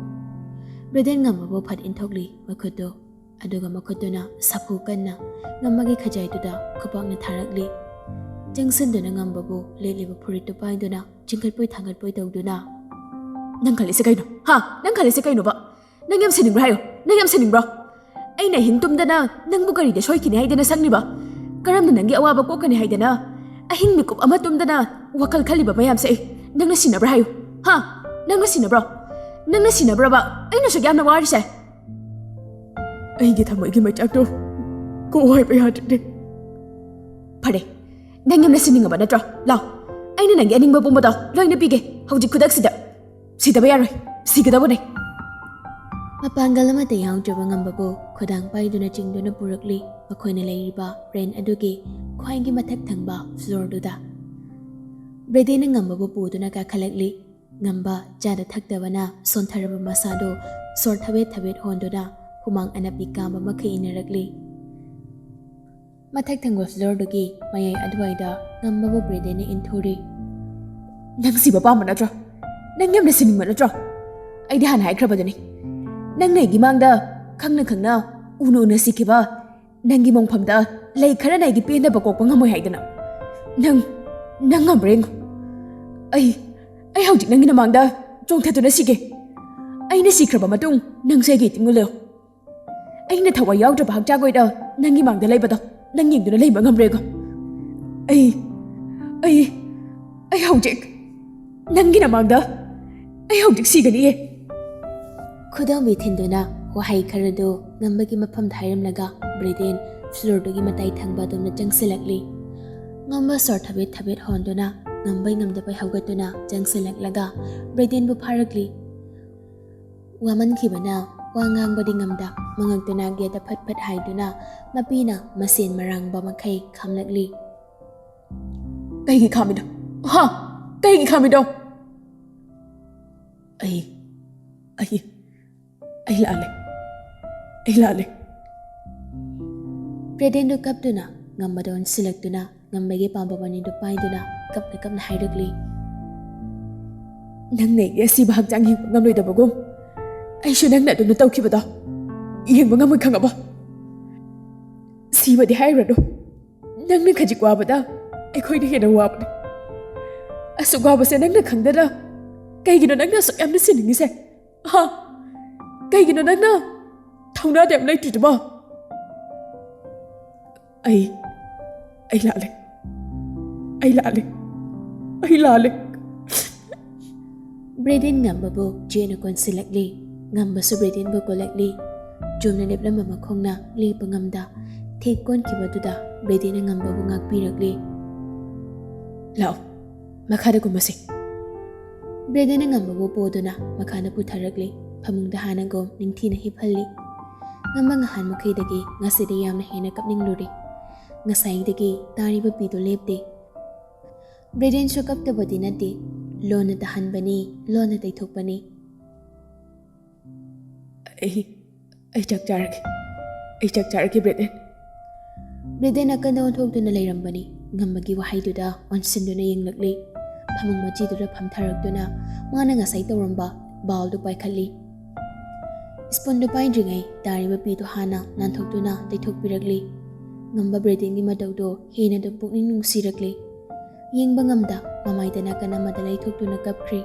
ꯕ꯭ꯔꯦꯗꯦꯟ ꯉꯝꯕꯕꯨ ꯐꯠ ꯏꯟꯊꯣꯛꯂꯤ ꯃꯈꯨꯠꯇꯨ, ꯑꯗꯨꯒ ꯃꯈꯨꯠꯇꯨꯅ ꯁꯥꯐꯨ ꯀꯟꯅ ꯉꯝꯕꯒꯤ ꯈꯖꯥꯏꯗꯨꯗ ꯈꯨꯕꯥꯛꯅ ꯊꯥꯔꯛꯂꯤ꯫ ꯆꯪꯁꯤꯟꯗꯨꯅ ꯉꯝꯕꯕꯨ ꯂꯤꯠꯂꯤꯕ ꯐꯨꯔꯤꯠꯇꯨ ꯄꯥꯏꯗꯨꯅ ꯆꯤꯡꯈꯠꯄꯣꯏ ꯊꯥꯡꯒꯠꯄꯣꯏ ꯇꯧꯗꯨꯅ, "ꯅꯪ ꯈꯜꯂꯤꯁꯦ ꯀꯩꯅꯣ? ꯍꯥ? ꯅꯪ ꯈꯜꯂꯤꯁꯦ ꯀꯩꯅꯣꯕ? ꯅꯪ ꯌꯥꯝ ꯁꯤꯅꯤꯡꯕ꯭ꯔꯥ ꯍꯥꯏꯌꯣ? ꯅꯪ ꯌꯥꯝ ꯁꯤꯅꯤꯡꯕ꯭ꯔꯣ? ꯑꯩꯅ ꯑꯍꯤꯡ ꯇꯨꯝꯗꯅ ꯅꯪꯕꯨ ꯀꯔꯤꯗ ꯁꯣꯏꯈꯤꯅꯤ ꯍꯥꯏꯗꯅ ꯁꯪꯂꯤꯕ? ꯀꯔꯝꯅ ꯅꯪꯒꯤ ꯑꯋꯥꯕ ꯀꯣꯛꯀꯅꯤ ꯍꯥꯏꯗꯅ ꯑꯍꯤꯡ ꯃꯤꯀꯨꯞ ꯑꯃ ꯇꯨꯝꯗꯅ ꯋꯥꯈꯜ ꯈꯜꯂꯤꯕ ꯃꯌꯥꯝꯁꯦ ꯑꯩ ꯅꯪꯅ ꯁꯤꯟꯅꯕ꯭ꯔꯥ ꯍꯥꯏꯌꯨ? ꯍꯥ? ꯅꯪꯅ ꯁꯤꯟꯅꯕ꯭ꯔꯣ?" ꯅꯪꯅ ꯁꯤꯟꯅꯕ꯭ꯔꯕ ꯑꯩꯅ ꯁꯨꯛ ꯌꯥꯝꯅ ꯋꯥꯔꯤꯁꯦ? ꯑꯩꯒꯤ ꯊꯃꯣꯏꯒꯤ ꯃꯩꯆꯥꯛꯇꯣ ꯀꯣꯛ ꯍꯥꯏꯕ ꯌꯥꯗ꯭ꯔꯦ꯫ ꯐꯔꯦ, ꯅꯪ ꯌꯥꯝꯅ ꯁꯤꯟꯅꯤꯡꯉꯕ ꯅꯠꯇ꯭ꯔꯣ? ꯂꯥꯎ, ꯑꯩꯅ ꯅꯪꯒꯤ ꯑꯅꯤꯡꯕ ꯄꯨꯝꯕꯗꯣ ꯂꯣꯏꯅ ꯄꯤꯒꯦ ꯍꯧꯖꯤꯛ ꯈꯨꯗꯛꯁꯤꯗ꯫ ꯁꯤꯗꯕ ꯌꯥꯔꯣꯏ, ꯁꯤꯒꯗꯕꯅꯦ꯫ ꯃꯄꯥꯡꯒꯜ ꯑꯃꯠꯇ ꯌꯥꯎꯗ꯭ꯔꯕ ꯉꯝꯕꯕꯨ ꯈꯨꯗꯥꯡ ꯄꯥꯏꯗꯨꯅ ꯆꯤꯡꯗꯨꯅ ꯄꯨꯔꯛꯂꯤ ꯃꯈꯣꯏꯅ ꯂꯩꯔꯤꯕ ꯔꯦꯟ ꯑꯗꯨꯒꯤ ꯈ꯭ꯋꯥꯏꯒꯤ ꯃꯊꯛ ꯊꯪꯕ ꯐ꯭ꯂꯣꯔꯗꯨꯗ꯫ ꯕ꯭ꯔꯦꯗꯦꯟꯅ ꯉꯝꯕꯕꯨ ꯄꯨꯗꯨꯅ ꯀꯥꯈꯠꯂꯛꯂꯤ꯫ ꯉꯝꯕ ꯆꯥꯗ ꯊꯛꯇꯕꯅ ꯁꯣꯟꯊꯔꯕ ꯃꯁꯥꯗꯨ ꯁꯣꯔ ꯊꯕꯦꯠ ꯊꯕꯦꯠ ꯍꯣꯟꯗꯨꯅ ꯍꯨꯃꯥꯡ ꯑꯅꯞꯄꯤ ꯀꯥꯝꯕ ꯃꯈꯩ ꯏꯟꯅꯔꯛꯂꯤ꯫ ꯃꯊꯛ ꯊꯪꯕ ꯐ꯭ꯂꯣꯔꯗꯨꯒꯤ ꯃꯌꯥꯏ ꯑꯗꯨꯋꯥꯏꯗ ꯉꯝꯕꯕꯨ ꯕ꯭ꯔꯦꯗꯦꯟꯅ ꯏꯟꯊꯨꯔꯤ꯫ "ꯅꯪ ꯁꯤꯕ ꯄꯥꯝꯕ ꯅꯠꯇ꯭ꯔꯣ? ꯅꯪ ꯌꯥꯝꯅ ꯁꯤꯅꯤꯡꯕ ꯅꯠꯇ꯭ꯔꯣ? ꯑꯩꯗꯤ ꯍꯥꯟꯅ ꯍꯥꯏꯈ꯭ꯔꯕꯗꯨꯅꯤ, ꯅꯪꯅ ꯑꯩꯒꯤ ꯃꯥꯡꯗ ꯈꯪꯅ ꯈꯪꯅ ꯎꯅ ꯎꯅ ꯁꯤꯈꯤꯕ ꯅꯪꯒꯤ ꯃꯣꯡꯐꯝꯗ ꯂꯩ ꯈꯔꯅ ꯑꯩꯒꯤ ꯄꯦꯟꯗꯕ ꯀꯣꯛꯄ ꯉꯝꯃꯣꯏ ꯍꯥꯏꯗꯅ꯫ ꯅꯪ, ꯅꯪ ꯉꯝꯕ꯭ꯔꯥ ꯌꯦꯡꯉꯨ꯫ ꯑꯩ, ꯑꯩ ꯍꯧꯖꯤꯛ ꯅꯪꯒꯤ ꯅꯃꯥꯡꯗ ꯆꯣꯡꯊꯗꯨꯅ ꯁꯤꯒꯦ꯫ ꯑꯩꯅ ꯁꯤꯈ꯭ꯔꯕ ꯃꯇꯨꯡ ꯅꯪꯁꯨ ꯑꯩꯒꯤ ꯏꯇꯨꯡ ꯏꯜꯂꯨ꯫ ꯑꯩꯅ ꯊꯋꯥꯏ ꯌꯥꯎꯗ꯭ꯔꯕ ꯍꯛꯆꯥꯡ ꯑꯣꯏꯅ ꯅꯪꯒꯤ ꯃꯥꯡꯗ ꯂꯩꯕꯗꯣ ꯅꯪ ꯌꯦꯡꯗꯨꯅ ꯂꯩꯕ ꯉꯝꯕ꯭ꯔꯥ ꯌꯦꯡꯉꯨ꯫ ꯑꯩ, ꯑꯩ, ꯑꯩ ꯍꯧꯖꯤꯛ ꯅꯪꯒꯤ ꯅꯃꯥꯡꯗ ꯑꯩ ꯍꯧꯖꯤꯛ ꯁꯤꯒꯅꯤꯌꯦ꯫" ꯈꯨꯗꯣꯝꯕꯤ ꯊꯤꯟꯗꯨꯅ ꯋꯥꯍꯩ ꯈꯔꯗꯨ ꯉꯝꯕꯒꯤ ꯃꯐꯝꯗ ꯍꯥꯏꯔꯝꯂꯒ ꯕ꯭ꯔꯦꯗꯦꯟ ꯐ꯭ꯂꯣꯔꯗꯨꯒꯤ ꯃꯇꯥꯏ ꯊꯪꯕ ꯑꯗꯣꯝꯗ ꯆꯪꯁꯤꯜꯂꯛꯂꯤ꯫ ꯉꯝꯕ ꯁꯣꯔ ꯊꯕꯦꯠ ꯊꯕꯦꯠ ꯍꯣꯟꯗꯨꯅ ꯉꯝꯕꯩ ꯉꯝꯗꯕꯩ ꯍꯧꯒꯠꯇꯨꯅ ꯆꯪꯁꯤꯜꯂꯛꯂꯒ ꯕ꯭ꯔꯦꯗꯦꯟꯕꯨ ꯐꯥꯔꯛꯂꯤ꯫ ꯋꯥꯃꯟꯈꯤꯕꯅ ꯋꯥ ꯉꯥꯡꯕꯗꯤ ꯉꯝꯗ ꯃꯉꯛꯇꯨꯅ ꯒꯦꯠꯇ ꯐꯠ ꯐꯠ ꯍꯥꯏꯗꯨꯅ ꯃꯄꯤꯅ ꯃꯁꯦꯟ ꯃꯔꯥꯡꯕ ꯃꯈꯩ ꯈꯥꯝꯂꯛꯂꯤ꯫ "ꯀꯩꯒꯤ ꯈꯥꯝꯃꯤꯅꯣ? ꯍꯥ? ꯀꯩꯒꯤ ꯈꯥꯝꯃꯤꯅꯣ?" "ꯑꯩ, ꯑꯩ, ꯑꯩ ꯂꯥꯜꯂꯦ꯫ ꯑꯩ ꯂꯥꯜꯂꯦ꯫" ꯕ꯭ꯔꯦꯗꯦꯟꯗꯨ ꯀꯞꯇꯨꯅ ꯉꯝꯕꯗ ꯑꯣꯟꯁꯤꯜꯂꯛꯇꯨꯅ ꯉꯝꯕꯒꯤ ꯄꯥꯝꯕꯣꯝ ꯑꯅꯤꯗꯨ ꯄꯥꯏꯗꯨꯅ ꯀꯞꯅ ꯀꯞꯅ ꯍꯥꯏꯔꯛꯂꯤ꯫ "ꯅꯪꯅ ꯑꯩꯒꯤ ꯑꯁꯤꯕ ꯍꯛꯆꯥꯡ ꯌꯦꯡꯕ ꯉꯝꯂꯣꯏꯗꯕꯒꯨꯝ ꯑꯩꯁꯨ ꯅꯪꯅ ꯑꯗꯨꯝꯅ ꯇꯧꯈꯤꯕꯗꯣ ꯌꯦꯡꯕ ꯉꯝꯃꯣꯏ, ꯈꯪꯉꯕꯣ? ꯁꯤꯕꯗꯤ ꯍꯥꯏꯔꯨꯔꯅꯨ, ꯅꯪꯅ ꯈꯖꯤꯛ ꯋꯥꯕꯗ ꯑꯩꯈꯣꯏꯅ ꯍꯦꯟꯅ ꯋꯥꯕꯅꯦ꯫ ꯑꯁꯨꯛ ꯋꯥꯕꯁꯦ ꯅꯪꯅ ꯈꯪꯗꯅ ꯀꯩꯒꯤꯅꯣ ꯅꯪꯅ ꯑꯁꯨꯛ ꯌꯥꯝꯅ ꯁꯤꯅꯤꯡꯉꯤꯁꯦ? ꯍꯥ? ꯀꯩꯒꯤꯅꯣ ꯅꯪꯅ ꯊꯧꯅꯥꯗ ꯌꯥꯝ ꯂꯩꯇ꯭ꯔꯤꯗꯨꯕꯣ?" "ꯑꯩ, ꯑꯩ ꯂꯥꯜꯂꯦ꯫ ꯑꯩ ꯂꯥꯜꯂꯦ꯫ ꯑꯩ ꯂꯥꯜꯂꯦ꯫" ꯕ꯭ꯔꯦꯗꯦꯟ ꯉꯝꯕꯕꯨ ꯆꯦꯠꯅ ꯀꯣꯟꯁꯤꯜꯂꯛꯂꯤ꯫ ꯉꯝꯕꯁꯨ ꯕ꯭ꯔꯦꯗꯦꯟꯕꯨ ꯀꯣꯜꯂꯛꯂꯤ꯫ ꯆꯨꯝꯅ ꯂꯦꯞꯂꯝꯕ ꯃꯈꯣꯡꯅ ꯂꯦꯞꯄ ꯉꯝꯗ ꯊꯦꯛ ꯀꯣꯟꯈꯤꯕꯗꯨꯗ ꯕ꯭ꯔꯦꯗꯦꯟꯅ ꯉꯝꯕꯕꯨ ꯉꯥꯛꯄꯤꯔꯛꯂꯤ꯫ "ꯂꯥꯛꯑꯣ, ꯃꯈꯥꯗ ꯀꯨꯝꯃꯁꯤ꯫" ꯕ꯭ꯔꯦꯗꯦꯟꯅ ꯉꯝꯕꯕꯨ ꯄꯣꯗꯨꯅ ꯃꯈꯥꯗ ꯄꯨꯊꯔꯛꯂꯤ꯫ ꯐꯃꯨꯡꯗ ꯍꯥꯟꯅꯒꯨꯝ ꯅꯤꯡꯊꯤꯅ ꯍꯤꯞꯍꯜꯂꯤ꯫ ꯉꯝꯕ ꯉꯍꯥꯟ ꯃꯈꯩꯗꯒꯤ ꯉꯁꯤꯗꯤ ꯌꯥꯝꯅ ꯍꯦꯟꯅ ꯀꯞꯅꯤꯡꯂꯨꯔꯦ꯫ ꯉꯁꯥꯏꯗꯒꯤ ꯇꯥꯔꯤꯕ ꯄꯤꯗꯨ ꯂꯦꯞꯇꯦ꯫ ꯕ꯭ꯔꯦꯗꯦꯟꯁꯨ ꯀꯞꯇꯕꯗꯤ ꯅꯠꯇꯦ, ꯂꯣꯟꯅ ꯇꯥꯍꯟꯕꯅꯤ, ꯂꯣꯟꯅ ꯇꯩꯊꯣꯛꯄꯅꯤ꯫ "ꯑꯩ, ꯑꯩ ꯆꯥꯛ ꯆꯥꯔꯒꯦ, ꯑꯩ ꯆꯥꯛ ꯆꯥꯔꯒꯦ, ꯕ꯭ꯔꯦꯗꯦꯟ꯫" ꯕ꯭ꯔꯦꯗꯦꯟ ꯅꯥꯀꯟꯗ ꯑꯣꯟꯊꯣꯛꯇꯨꯅ ꯂꯩꯔꯝꯕꯅꯤ꯫ ꯉꯝꯕꯒꯤ ꯋꯥꯍꯩꯗꯨꯗ ꯑꯣꯟꯁꯤꯟꯗꯨꯅ ꯌꯦꯡꯂꯛꯂꯤ꯫ ꯐꯃꯨꯡ ꯃꯆꯤꯗꯨꯗ ꯐꯝꯊꯔꯛꯇꯨꯅ ꯃꯥꯅ ꯉꯁꯥꯏ ꯇꯧꯔꯝꯕ ꯕꯥꯎꯜꯗꯨ ꯄꯥꯏꯈꯠꯂꯤ꯫ ꯁ꯭ꯄꯨꯟꯗꯨ ꯄꯥꯏꯗ꯭ꯔꯤꯉꯩ ꯇꯥꯔꯤꯕ ꯄꯤꯗꯨ ꯍꯥꯟꯅ ꯅꯥꯟꯊꯣꯛꯇꯨꯅ ꯇꯩꯊꯣꯛꯄꯤꯔꯛꯂꯤ꯫ ꯉꯝꯕ ꯕ꯭ꯔꯦꯗꯦꯟꯒꯤ ꯃꯇꯧꯗꯨ ꯍꯦꯟꯅ ꯑꯗꯨꯝ ꯄꯨꯛꯅꯤꯡ ꯅꯨꯡꯁꯤꯔꯛꯂꯤ꯫ ꯌꯦꯡꯕ ꯉꯝꯗ ꯃꯃꯥꯏꯗ ꯅꯥꯀꯟ ꯑꯃꯗ ꯂꯩꯊꯣꯛꯇꯨꯅ ꯀꯞꯈ꯭ꯔꯤ꯫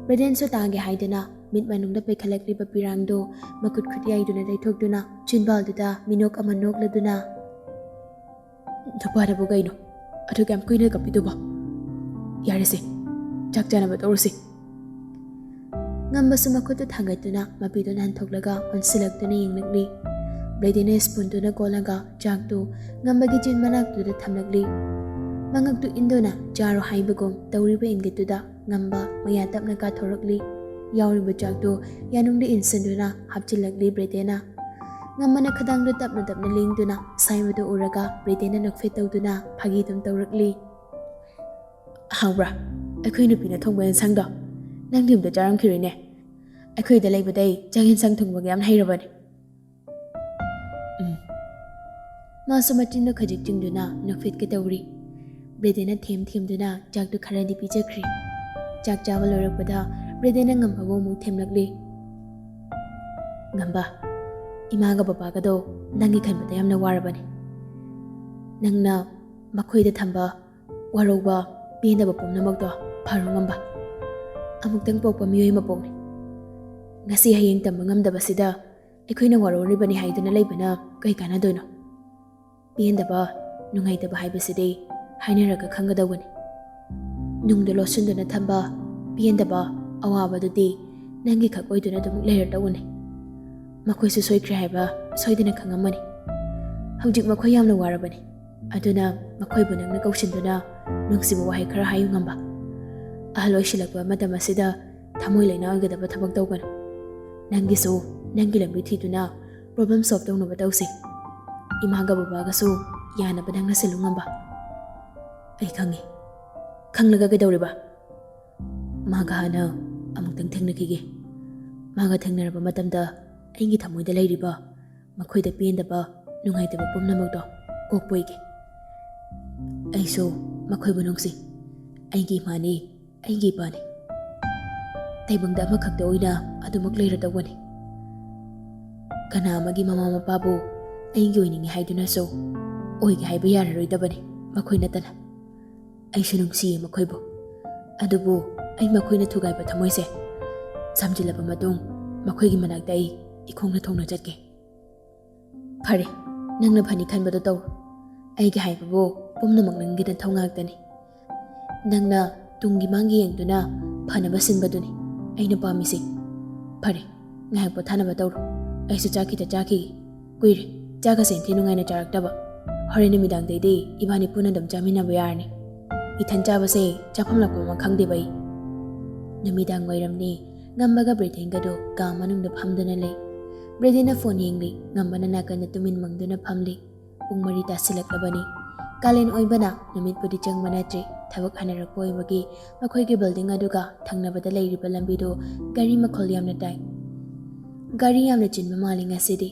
ꯕ꯭ꯔꯦꯗꯦꯟꯁꯨ ꯇꯥꯒꯦ ꯍꯥꯏꯗꯨꯅ ꯃꯤꯠ ꯃꯅꯨꯡꯗ ꯄꯩꯈꯠꯂꯛꯂꯤꯕ ꯄꯤꯔꯥꯡꯗꯨ ꯃꯈꯨꯠ ꯈꯨꯠ ꯌꯥꯏꯗꯨꯅ ꯇꯩꯊꯣꯛꯇꯨꯅ ꯆꯤꯟꯕꯥꯜꯗꯨꯗ ꯃꯤꯅꯣꯛ ꯑꯃ ꯅꯣꯛꯂꯗꯨꯅ, "ꯅꯨꯄꯥꯅꯕꯨ ꯀꯩꯅꯣ ꯑꯗꯨ ꯀꯌꯥꯝ ꯀꯨꯏꯅ ꯀꯞꯄꯤꯗꯨꯕꯣ? ꯌꯥꯔꯦꯁꯦ, ꯆꯥꯛ ꯆꯥꯅꯕ ꯇꯧꯔꯁꯤ꯫" ꯉꯝꯕꯁꯨ ꯃꯈꯨꯠꯇꯨ ꯊꯥꯡꯒꯠꯇꯨꯅ ꯃꯄꯤꯗꯨ ꯅꯥꯟꯊꯣꯛꯂꯒ ꯑꯣꯟꯁꯤꯜꯂꯛꯇꯨꯅ ꯌꯦꯡꯂꯛꯂꯤ꯫ ꯕ꯭ꯔꯦꯗꯦꯟꯅ ꯁ꯭ꯄꯨꯟꯗꯨꯅ ꯀꯣꯜꯂꯒ ꯆꯥꯛꯇꯨ ꯉꯝꯕꯒꯤ ꯆꯤꯟ ꯃꯅꯥꯛꯇꯨꯗ ꯊꯝꯂꯛꯂꯤ꯫ ꯃꯉꯛꯇꯨ ꯏꯟꯗꯨꯅ ꯆꯥꯔꯣ ꯍꯥꯏꯕꯒꯨꯝ ꯇꯧꯔꯤꯕ ꯏꯪꯒꯤꯠꯇꯨꯗ ꯉꯝꯕ ꯃꯌꯥ ꯇꯞꯅ ꯀꯥꯊꯣꯔꯛꯂꯤ꯫ ꯌꯥꯎꯔꯤꯕ ꯆꯥꯛꯇꯨ ꯌꯥꯅꯨꯡꯗ ꯏꯟꯁꯤꯟꯗꯨꯅ ꯍꯥꯞꯆꯤꯜꯂꯛꯂꯤ ꯕ꯭ꯔꯦꯗꯦꯟꯅ꯫ ꯉꯝꯕꯅ ꯈꯗꯥꯡꯗꯨ ꯇꯞꯅ ꯇꯞꯅ ꯂꯦꯡꯗꯨꯅ ꯁꯥꯏꯕꯗꯨ ꯎꯔꯒ ꯕ꯭ꯔꯦꯗꯦꯟꯅ ꯅꯣꯛꯐꯦꯠ ꯇꯧꯗꯨꯅ ꯐꯥꯒꯤꯗꯨꯝ ꯇꯧꯔꯛꯂꯤ꯫ "ꯍꯥꯎꯕ꯭ꯔꯥ ꯑꯩꯈꯣꯏ ꯅꯨꯄꯤꯅ ꯊꯣꯡꯕ ꯌꯦꯟꯁꯥꯡꯗꯣ? ꯅꯪꯗꯤ ꯑꯝꯇ ꯆꯥꯔꯝꯈꯤꯔꯣꯏꯅꯦ꯫ ꯑꯩꯈꯣꯏꯗ ꯂꯩꯕꯗꯩ ꯆꯥꯛ ꯌꯦꯟꯁꯥꯡ ꯊꯣꯡꯕꯒ ꯌꯥꯝ ꯍꯩꯔꯕꯅꯦ꯫" ꯎꯝ꯫ ꯃꯥꯁꯨ ꯃꯆꯤꯟꯗꯨ ꯈꯖꯤꯛ ꯆꯤꯡꯗꯨꯅ ꯅꯣꯛꯐꯦꯠꯀꯦ ꯇꯧꯔꯤ꯫ ꯕ꯭ꯔꯦꯗꯦꯟꯅ ꯊꯦꯝ ꯊꯦꯝꯗꯨꯅ ꯆꯥꯛꯇꯨ ꯈꯔꯗꯤ ꯄꯤꯖꯈ꯭ꯔꯤ꯫ ꯆꯥꯛ ꯆꯥꯕ ꯂꯣꯏꯔꯛꯄꯗ ꯕ꯭ꯔꯦꯗꯦꯟꯅ ꯉꯝꯕꯕꯨ ꯑꯃꯨꯛ ꯊꯦꯝꯂꯛꯂꯤ꯫ "ꯉꯝꯕ, ꯏꯃꯥꯒ ꯕꯕꯥꯒꯗꯣ ꯅꯪꯒꯤ ꯈꯟꯕꯗ ꯌꯥꯝꯅ ꯋꯥꯔꯕꯅꯤ꯫ ꯅꯪꯅ ꯃꯈꯣꯏꯗ ꯊꯝꯕ ꯋꯥꯔꯧꯕ, ꯄꯦꯟꯗꯕ ꯄꯨꯝꯅꯃꯛꯇꯣ ꯐꯔꯣ ꯉꯝꯕ꯫ ꯑꯃꯨꯛꯇꯪ ꯄꯣꯛꯄ ꯃꯤꯑꯣꯏ ꯃꯄꯣꯛꯅꯤ꯫ ꯉꯁꯤ ꯍꯌꯦꯡ ꯇꯝꯕ ꯉꯝꯗꯕꯁꯤꯗ ꯑꯩꯈꯣꯏꯅ ꯋꯥꯔꯧꯔꯤꯕꯅꯤ ꯍꯥꯏꯗꯨꯅ ꯂꯩꯕꯅ ꯀꯩ ꯀꯥꯟꯅꯗꯣꯏꯅꯣ? ꯄꯦꯟꯗꯕ, ꯅꯨꯡꯉꯥꯏꯇꯕ ꯍꯥꯏꯕꯁꯤꯗꯤ ꯍꯥꯏꯅꯔꯒ ꯈꯪꯒꯗꯧꯕꯅꯤ꯫ ꯅꯨꯡꯗ ꯂꯣꯠꯁꯤꯟꯗꯨꯅ ꯊꯝꯕ ꯄꯦꯟꯗꯕ, ꯑꯋꯥꯕꯗꯨꯗꯤ ꯅꯪꯒꯤ ꯈꯛ ꯑꯣꯏꯗꯨꯅ ꯑꯗꯨꯃꯛ ꯂꯩꯔꯗꯧꯕꯅꯤ꯫ ꯃꯈꯣꯏꯁꯨ ꯁꯣꯏꯈ꯭ꯔꯦ ꯍꯥꯏꯕ ꯁꯣꯏꯗꯅ ꯈꯪꯉꯝꯃꯅꯤ꯫ ꯍꯧꯖꯤꯛ ꯃꯈꯣꯏ ꯌꯥꯝꯅ ꯋꯥꯔꯕꯅꯤ꯫ ꯑꯗꯨꯅ ꯃꯈꯣꯏꯕꯨ ꯅꯪꯅ ꯀꯧꯁꯤꯟꯗꯨꯅ ꯅꯨꯡꯁꯤꯕ ꯋꯥꯍꯩ ꯈꯔ ꯍꯥꯏꯌꯨ, ꯉꯝꯕ꯫ ꯑꯍꯜ ꯑꯣꯏꯁꯤꯜꯂꯛꯄ ꯃꯇꯝ ꯑꯁꯤꯗ ꯊꯃꯣꯏ ꯂꯩꯅꯥ ꯑꯣꯏꯒꯗꯕ ꯊꯕꯛ ꯇꯧꯒꯅꯨ꯫ ꯅꯪꯒꯤꯁꯨ ꯅꯪꯒꯤ ꯂꯝꯕꯤ ꯊꯤꯗꯨꯅ problem solve ꯇꯧꯅꯕ ꯇꯧꯁꯤ꯫ ꯏꯃꯥꯒ ꯕꯕꯥꯒꯁꯨ ꯌꯥꯅꯕ ꯅꯪꯅ ꯁꯤꯜꯂꯨ, ꯉꯝꯕ꯫ ꯑꯩ ꯈꯪꯉꯤ꯫ ꯈꯪꯂꯒ ꯀꯩꯗꯧꯔꯤꯕ? ꯃꯥꯒ ꯍꯥꯟꯅ ꯑꯃꯨꯛꯇꯪ ꯊꯦꯡꯅꯈꯤꯒꯦ꯫ ꯃꯥꯒ ꯊꯦꯡꯅꯔꯕ ꯃꯇꯝꯗ ꯑꯩꯒꯤ ꯊꯃꯣꯏꯗ ꯂꯩꯔꯤꯕ, ꯃꯈꯣꯏꯗ ꯄꯦꯟꯗꯕ, ꯅꯨꯡꯉꯥꯏꯇꯕ ꯄꯨꯝꯅꯃꯛꯇꯣ ꯀꯣꯛꯄ ꯑꯣꯏꯒꯦ꯫ ꯑꯩꯁꯨ ꯃꯈꯣꯏꯕꯨ ꯅꯨꯡꯁꯤ꯫ ꯑꯩꯒꯤ ꯏꯃꯥꯅꯤ, ꯑꯩꯒꯤ ꯏꯄꯥꯅꯤ꯫ ꯇꯥꯏꯕꯪꯗ ꯑꯃꯈꯛꯇ ꯑꯣꯏꯅ ꯑꯗꯨꯃꯛ ꯂꯩꯔꯗꯧꯕꯅꯤ꯫ ꯀꯅꯥ ꯑꯃꯒꯤ ꯃꯃꯥ ꯃꯄꯥꯕꯨ ꯑꯩꯒꯤ ꯑꯣꯏꯅꯤꯡꯉꯤ ꯍꯥꯏꯗꯨꯅꯁꯨ ꯑꯣꯏꯒꯦ ꯍꯥꯏꯕ ꯌꯥꯔꯔꯣꯏꯗꯕꯅꯤ, ꯃꯈꯣꯏ ꯅꯠꯇꯅ꯫ ꯑꯩꯁꯨ ꯅꯨꯡꯁꯤꯌꯦ ꯃꯈꯣꯏꯕꯨ, ꯑꯗꯨꯕꯨ ꯑꯩ ꯃꯈꯣꯏꯅ ꯊꯨꯒꯥꯏꯕ ꯊꯃꯣꯏꯁꯦ ꯁꯝꯖꯤꯜꯂꯕ ꯃꯇꯨꯡ, ꯃꯈꯣꯏꯒꯤ ꯃꯅꯥꯛꯇ ꯑꯩ ꯏꯈꯣꯡꯅ ꯊꯣꯡꯅ ꯆꯠꯀꯦ꯫ ꯐꯔꯦ, ꯅꯪꯅ ꯐꯅꯤ ꯈꯟꯕꯗꯣ ꯇꯧꯔꯣ꯫ ꯑꯩꯒꯤ ꯍꯥꯏꯕꯕꯨ ꯄꯨꯝꯅꯃꯛ ꯅꯪꯒꯤ ꯅꯊꯧ ꯉꯥꯛꯇꯅꯤ꯫ ꯅꯪꯅ ꯇꯨꯡꯒꯤ ꯃꯥꯡꯒꯤ ꯌꯦꯡꯗꯨꯅ ꯐꯅꯕ ꯁꯤꯟꯕꯗꯨꯅꯤ ꯑꯩꯅ ꯄꯥꯝꯃꯤꯁꯦ꯫ ꯐꯔꯦ, ꯉꯥꯏꯍꯥꯛ ꯄꯣꯊꯥꯅꯕ ꯇꯧꯔꯣ꯫ ꯑꯩꯁꯨ ꯆꯥꯛ ꯈꯤꯇ ꯆꯥꯈꯤꯒꯦ꯫ ꯀꯨꯏꯔꯦ ꯆꯥꯛꯀꯁꯦ ꯏꯟꯊꯤ ꯅꯨꯡꯉꯥꯏꯅ ꯆꯥꯔꯛꯇꯕ꯫ ꯍꯣꯔꯦꯟ ꯅꯨꯃꯤꯗꯥꯡꯗꯩꯗꯤ ꯏꯕꯥꯅꯤ ꯄꯨꯟꯅ ꯑꯗꯨꯝ ꯆꯥꯃꯤꯟꯅꯕ ꯌꯥꯔꯅꯤ꯫ ꯏꯊꯟ ꯆꯥꯕꯁꯦ ꯆꯥꯐꯝ ꯂꯥꯛꯐꯝ ꯑꯃ ꯈꯪꯗꯦꯕ ꯑꯩ꯫ ꯅꯨꯃꯤꯗꯥꯡ ꯋꯥꯏꯔꯝꯅꯤ꯫ ꯉꯝꯕꯒ ꯕ꯭ꯔꯦꯗꯦꯟꯒꯗꯣ ꯀꯥ ꯃꯅꯨꯡꯗ ꯐꯝꯗꯨꯅ ꯂꯩ꯫ ꯕ꯭ꯔꯦꯗꯦꯟꯅ phone ꯌꯦꯡꯂꯤ, ꯉꯝꯕꯅ ꯅꯥꯀꯟꯗ ꯇꯨꯃꯤꯟ ꯃꯪꯗꯨꯅ ꯐꯝꯂꯤ꯫ ꯄꯨꯡ ꯃꯔꯤ ꯇꯥꯁꯤꯜꯂꯛꯂꯕꯅꯤ꯫ ꯀꯥꯂꯦꯟ ꯑꯣꯏꯕꯅ ꯅꯨꯃꯤꯠꯄꯨꯗꯤ ꯆꯪꯕ ꯅꯠꯇ꯭ꯔꯤ꯫ ꯊꯕꯛ ꯍꯟꯅꯔꯛꯄ ꯑꯣꯏꯕꯒꯤ ꯃꯈꯣꯏꯒꯤ building ꯑꯗꯨꯒ ꯊꯪꯅꯕꯗ ꯂꯩꯔꯤꯕ ꯂꯝꯕꯤꯗꯨ ꯒꯥꯔꯤ ꯃꯈꯣꯜ ꯌꯥꯝꯅ ꯇꯥꯏ꯫ ꯒꯥꯔꯤ ꯌꯥꯝꯅ ꯆꯤꯟꯕ ꯃꯥꯜꯂꯤ ꯉꯁꯤꯗꯤ꯫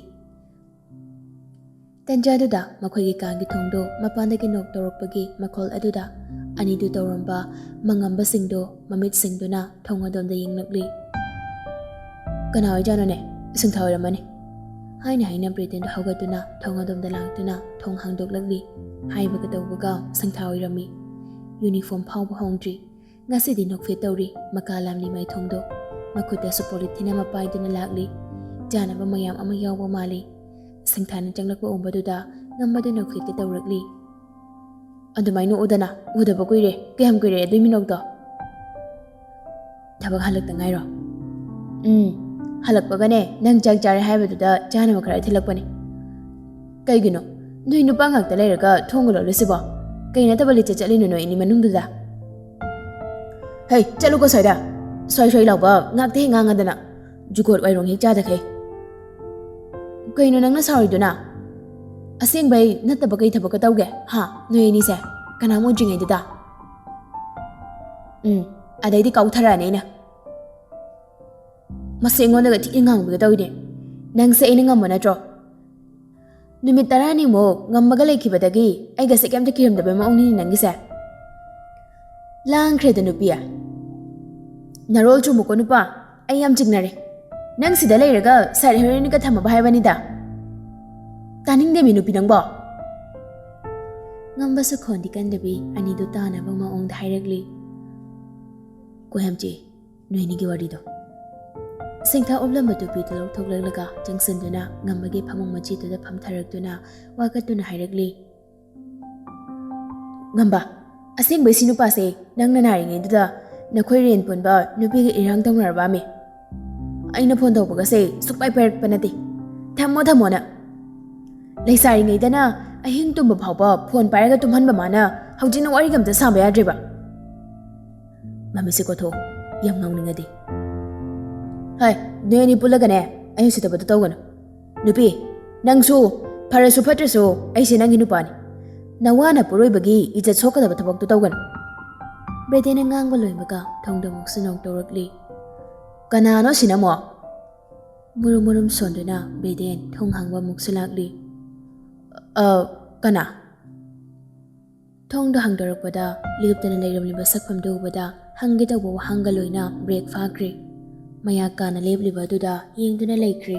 ꯇꯟꯖꯥꯗꯨꯗ ꯃꯈꯣꯏꯒꯤ ꯀꯥꯒꯤ ꯊꯣꯡꯗꯨ ꯃꯄꯥꯟꯗꯒꯤ knock ꯇꯧꯔꯛꯄꯒꯤ ꯃꯈꯣꯜ ꯑꯗꯨꯗ ꯑꯅꯤꯗꯨ ꯇꯧꯔꯝꯕ ꯃꯉꯝꯕꯁꯤꯡꯗꯨ ꯃꯃꯤꯠ ꯁꯤꯡꯗꯨꯅ ꯊꯣꯡ ꯑꯗꯣꯝꯗ ꯌꯦꯡꯂꯛꯂꯤ꯫ "ꯀꯅꯥ ꯑꯣꯏꯖꯥꯠꯅꯣꯅꯦ? ꯁꯤꯡꯊꯥ ꯑꯣꯏꯔꯝꯃꯅꯤ," ꯍꯥꯏꯅ ꯍꯥꯏꯅ ꯕ꯭ꯔꯦꯗꯦꯟꯗꯨ ꯍꯧꯒꯠꯇꯨꯅ ꯊꯣꯡ ꯑꯗꯣꯝꯗ ꯂꯥꯛꯇꯨꯅ ꯊꯣꯡ ꯍꯥꯡꯗꯣꯛꯂꯛꯂꯤ꯫ ꯍꯥꯏꯕꯒ ꯇꯧꯕꯒ ꯁꯤꯡꯊꯥ ꯑꯣꯏꯔꯝꯃꯤ꯫ Uniform ꯐꯥꯎꯕ ꯍꯣꯡꯗ꯭ꯔꯤ꯫ ꯉꯁꯤꯗꯤ ꯅꯣꯛꯐꯦꯠ ꯇꯧꯔꯤ꯫ ꯃꯀꯥ ꯂꯥꯝꯂꯤ ꯃꯥꯏꯊꯣꯡꯗꯣ꯫ ꯃꯈꯨꯠꯇꯁꯨ polythene ꯑꯃ ꯄꯥꯏꯗꯨꯅ ꯂꯥꯛꯂꯤ꯫ ꯆꯥꯅꯕ ꯃꯌꯥꯝ ꯑꯃ ꯌꯥꯎꯕ ꯃꯥꯜꯂꯤ꯫ ꯁꯤꯡꯊꯥꯅ ꯆꯪꯂꯛꯄ ꯎꯕꯗꯨꯗ ꯉꯝꯕꯗꯨ ꯅꯣꯛꯐꯦꯠꯀ ꯇꯧꯔꯛꯂꯤ꯫ "ꯑꯗꯨꯃꯥꯏꯅ ꯎꯗꯅ, ꯎꯗꯕ ꯀꯨꯏꯔꯦ꯫ ꯀꯌꯥꯝ ꯀꯨꯏꯔꯦ ꯑꯗꯨꯏ ꯃꯤꯅꯣꯛꯇꯣ?" ꯊꯕꯛ ꯍꯜꯂꯛꯇ ꯉꯥꯏꯔꯣ? ꯎꯝ, ꯍꯜꯂꯛꯄꯒꯅꯦ ꯅꯪ ꯆꯥꯛ ꯆꯥꯔꯦ ꯍꯥꯏꯕꯗꯨꯗ ꯆꯥꯅꯕ ꯈꯔ ꯊꯤꯜꯂꯛꯄꯅꯦ꯫ ꯀꯩꯒꯤꯅꯣ ꯅꯣꯏ ꯅꯨꯄꯥ ꯉꯥꯛꯇ ꯂꯩꯔꯒ ꯊꯣꯡꯒ ꯂꯣꯜꯂꯤꯁꯤꯕꯣ? ꯀꯩ ꯅꯠꯇꯕ ꯂꯤꯆꯠ ꯆꯠꯂꯤꯅꯣ ꯅꯣꯏ ꯑꯅꯤ ꯃꯅꯨꯡꯗꯨꯗ? ꯍꯩ, ꯆꯠꯂꯨꯀꯣ ꯁ꯭ꯋꯥꯏꯗ꯫ ꯁ꯭ꯋꯥꯏ ꯁ꯭ꯋꯥꯏ ꯂꯥꯎꯕ ꯉꯥꯛꯇ ꯍꯦꯛ ꯉꯥꯡꯉꯗꯅ꯫ ꯖꯨꯒꯣꯠ ꯋꯥꯏꯔꯣꯡ ꯍꯦꯛ ꯆꯥꯗꯈꯩ꯫ ꯀꯩꯅꯣ ꯅꯪꯅ ꯁꯥꯎꯔꯤꯗꯨꯅ? ꯑꯁꯦꯡꯕꯩ ꯅꯠꯇꯕ ꯀꯩ ꯊꯕꯛꯀ ꯇꯧꯒꯦ? ꯍꯥ? ꯅꯣꯏ ꯑꯅꯤꯁꯦ ꯀꯅꯥꯝ ꯎꯗ꯭ꯔꯤꯉꯩꯗꯨꯗ? ꯎꯝ, ꯑꯗꯩꯗꯤ ꯀꯥꯎꯊꯔꯛꯑꯅꯤ ꯑꯩꯅ꯫ ꯃꯁꯤ ꯑꯩꯉꯣꯟꯗꯒ ꯊꯤꯅ ꯉꯥꯡꯕꯤꯒ ꯇꯧꯏꯅꯦ꯫ ꯅꯪꯁꯦ ꯑꯩꯅ ꯉꯝꯕ ꯅꯠꯇ꯭ꯔꯣ? ꯅꯨꯃꯤꯠ ꯇꯔꯥꯅꯤꯃꯨꯛ ꯉꯝꯃꯒ ꯂꯩꯈꯤꯕꯗꯒꯤ ꯑꯩꯒꯁꯦ ꯀꯩꯝꯇ ꯀꯤꯔꯝꯗꯕꯩ ꯃꯑꯣꯡꯅꯤꯅꯦ ꯅꯪꯒꯤꯁꯦ꯫ ꯂꯥꯡꯈ꯭ꯔꯦꯗ ꯅꯨꯄꯤ꯫ ꯅꯔꯣꯜ ꯆꯨꯝꯃꯨꯀꯣ ꯅꯨꯄꯥ, ꯑꯩ ꯌꯥꯝ ꯆꯤꯡꯅꯔꯦ꯫ ꯅꯪ ꯁꯤꯗ ꯂꯩꯔꯒ ꯁꯥꯏꯠ ꯍꯦꯔꯣꯏꯟꯒ ꯊꯝꯃꯕ ꯍꯥꯏꯕꯅꯤꯗ꯫ ꯇꯥꯅꯤꯡꯗꯦꯃꯤ ꯅꯨꯄꯤ ꯅꯪꯕꯣ꯫ ꯉꯝꯕꯁꯨ ꯈꯣꯟꯗꯤ ꯀꯟꯗꯕꯤ ꯑꯅꯤꯗꯨ ꯇꯥꯅꯕ ꯃꯑꯣꯡꯗ ꯍꯥꯏꯔꯛꯂꯤ꯫ ꯀꯣꯏꯍꯝꯆꯤ, ꯅꯣꯏꯅꯤꯒꯤ ꯋꯥꯔꯤꯗꯣ꯫ ꯁꯤꯡꯊꯥ ꯎꯞꯂꯝꯕ ꯇꯨꯄꯤꯗꯨ ꯂꯧꯊꯣꯛꯂꯛꯂꯒ ꯆꯪꯁꯤꯟꯗꯨꯅ ꯉꯝꯕꯒꯤ ꯐꯃꯨꯡ ꯃꯆꯤꯗꯨꯗ ꯐꯝꯊꯔꯛꯇꯨꯅ ꯋꯥꯀꯠꯇꯨꯅ ꯍꯥꯏꯔꯛꯂꯤ꯫ ꯉꯝꯕ, ꯑꯁꯦꯡꯕꯩ ꯁꯤ ꯅꯨꯄꯥꯁꯦ ꯅꯪꯅ ꯅꯥꯔꯤꯉꯩꯗꯨꯗ ꯅꯈꯣꯏ ꯔꯦꯟ ꯄꯨꯟꯕ ꯅꯨꯄꯤꯒ ꯏꯔꯥꯡ ꯇꯧꯅꯔꯕꯃꯤ꯫ ꯑꯩꯅ ꯐꯣꯟ ꯇꯧꯕꯒꯁꯦ ꯁꯨꯛꯄꯥꯏ ꯄꯥꯏꯔꯛꯄ ꯅꯠꯇꯦ꯫ ꯊꯝꯃꯣ ꯊꯝꯃꯣꯅ꯫ ꯂꯩꯁꯥꯔꯤꯉꯩꯗꯅ ꯑꯍꯤꯡ ꯇꯨꯝꯕ ꯐꯥꯎꯕ ꯐꯣꯟ ꯄꯥꯏꯔꯒ ꯇꯨꯝꯍꯟꯕ ꯃꯥꯅ ꯍꯧꯖꯤꯛꯅ ꯋꯥꯔꯤꯒ ꯑꯝꯇ ꯁꯥꯕ ꯌꯥꯗ꯭ꯔꯤꯕ꯫ ꯃꯃꯤꯠꯁꯦ ꯀꯣꯊꯣꯛ, ꯌꯥꯝ ꯉꯥꯎꯅꯤꯡꯉꯗꯤ꯫ ꯍꯩ, ꯅꯣꯏ ꯑꯅꯤ ꯄꯨꯜꯂꯒꯅꯦ ꯑꯩ ꯎꯁꯤꯠꯇꯕꯗꯣ ꯇꯧꯒꯅꯨ꯫ ꯅꯨꯄꯤ, ꯅꯪꯁꯨ ꯐꯔꯁꯨ ꯐꯠꯇ꯭ꯔꯁꯨ ꯑꯩꯁꯦ ꯅꯪꯒꯤ ꯅꯨꯄꯥꯅꯤ꯫ ꯅꯋꯥꯅ ꯄꯣꯔꯣꯏꯕꯒꯤ ꯏꯖꯠ ꯁꯣꯛꯀꯗꯕ ꯊꯕꯛꯇꯣ ꯇꯧꯒꯅꯨ꯫ ꯕ꯭ꯔꯦꯗꯦꯟꯅ ꯉꯥꯡꯕ ꯂꯣꯏꯕꯒ ꯊꯣꯡꯗꯣ ꯑꯃꯨꯛꯁꯨ ꯅꯣꯛ ꯇꯧꯔꯛꯂꯤ꯫ ꯀꯅꯥꯅꯣ ꯁꯤꯅ ꯑꯃꯨꯛ? ꯃꯨꯔꯨꯝ ꯃꯨꯔꯨꯝ ꯁꯣꯟꯗꯨꯅ ꯕ꯭ꯔꯦꯗꯦꯟ ꯊꯣꯡ ꯍꯥꯡꯕ ꯑꯃꯨꯛꯁꯨ ꯂꯥꯛꯂꯤ꯫ "ꯑ, ꯀꯅꯥ?" ꯊꯣꯡꯗꯣ ꯍꯥꯡꯗꯣꯔꯛꯄꯗ ꯂꯦꯞꯇꯅ ꯂꯩꯔꯝꯂꯤꯕ ꯁꯛꯐꯝꯗꯨ ꯎꯕꯗ ꯍꯪꯒꯦ ꯇꯧꯕ ꯋꯥꯍꯪꯒ ꯂꯣꯏꯅ ꯕ꯭ꯔꯦꯛ ꯐꯥꯈ꯭ꯔꯦ꯫ ꯃꯌꯥ ꯀꯥꯅ ꯂꯦꯞꯂꯤꯕ ꯑꯗꯨꯗ ꯌꯦꯡꯗꯨꯅ ꯂꯩꯈ꯭ꯔꯦ꯫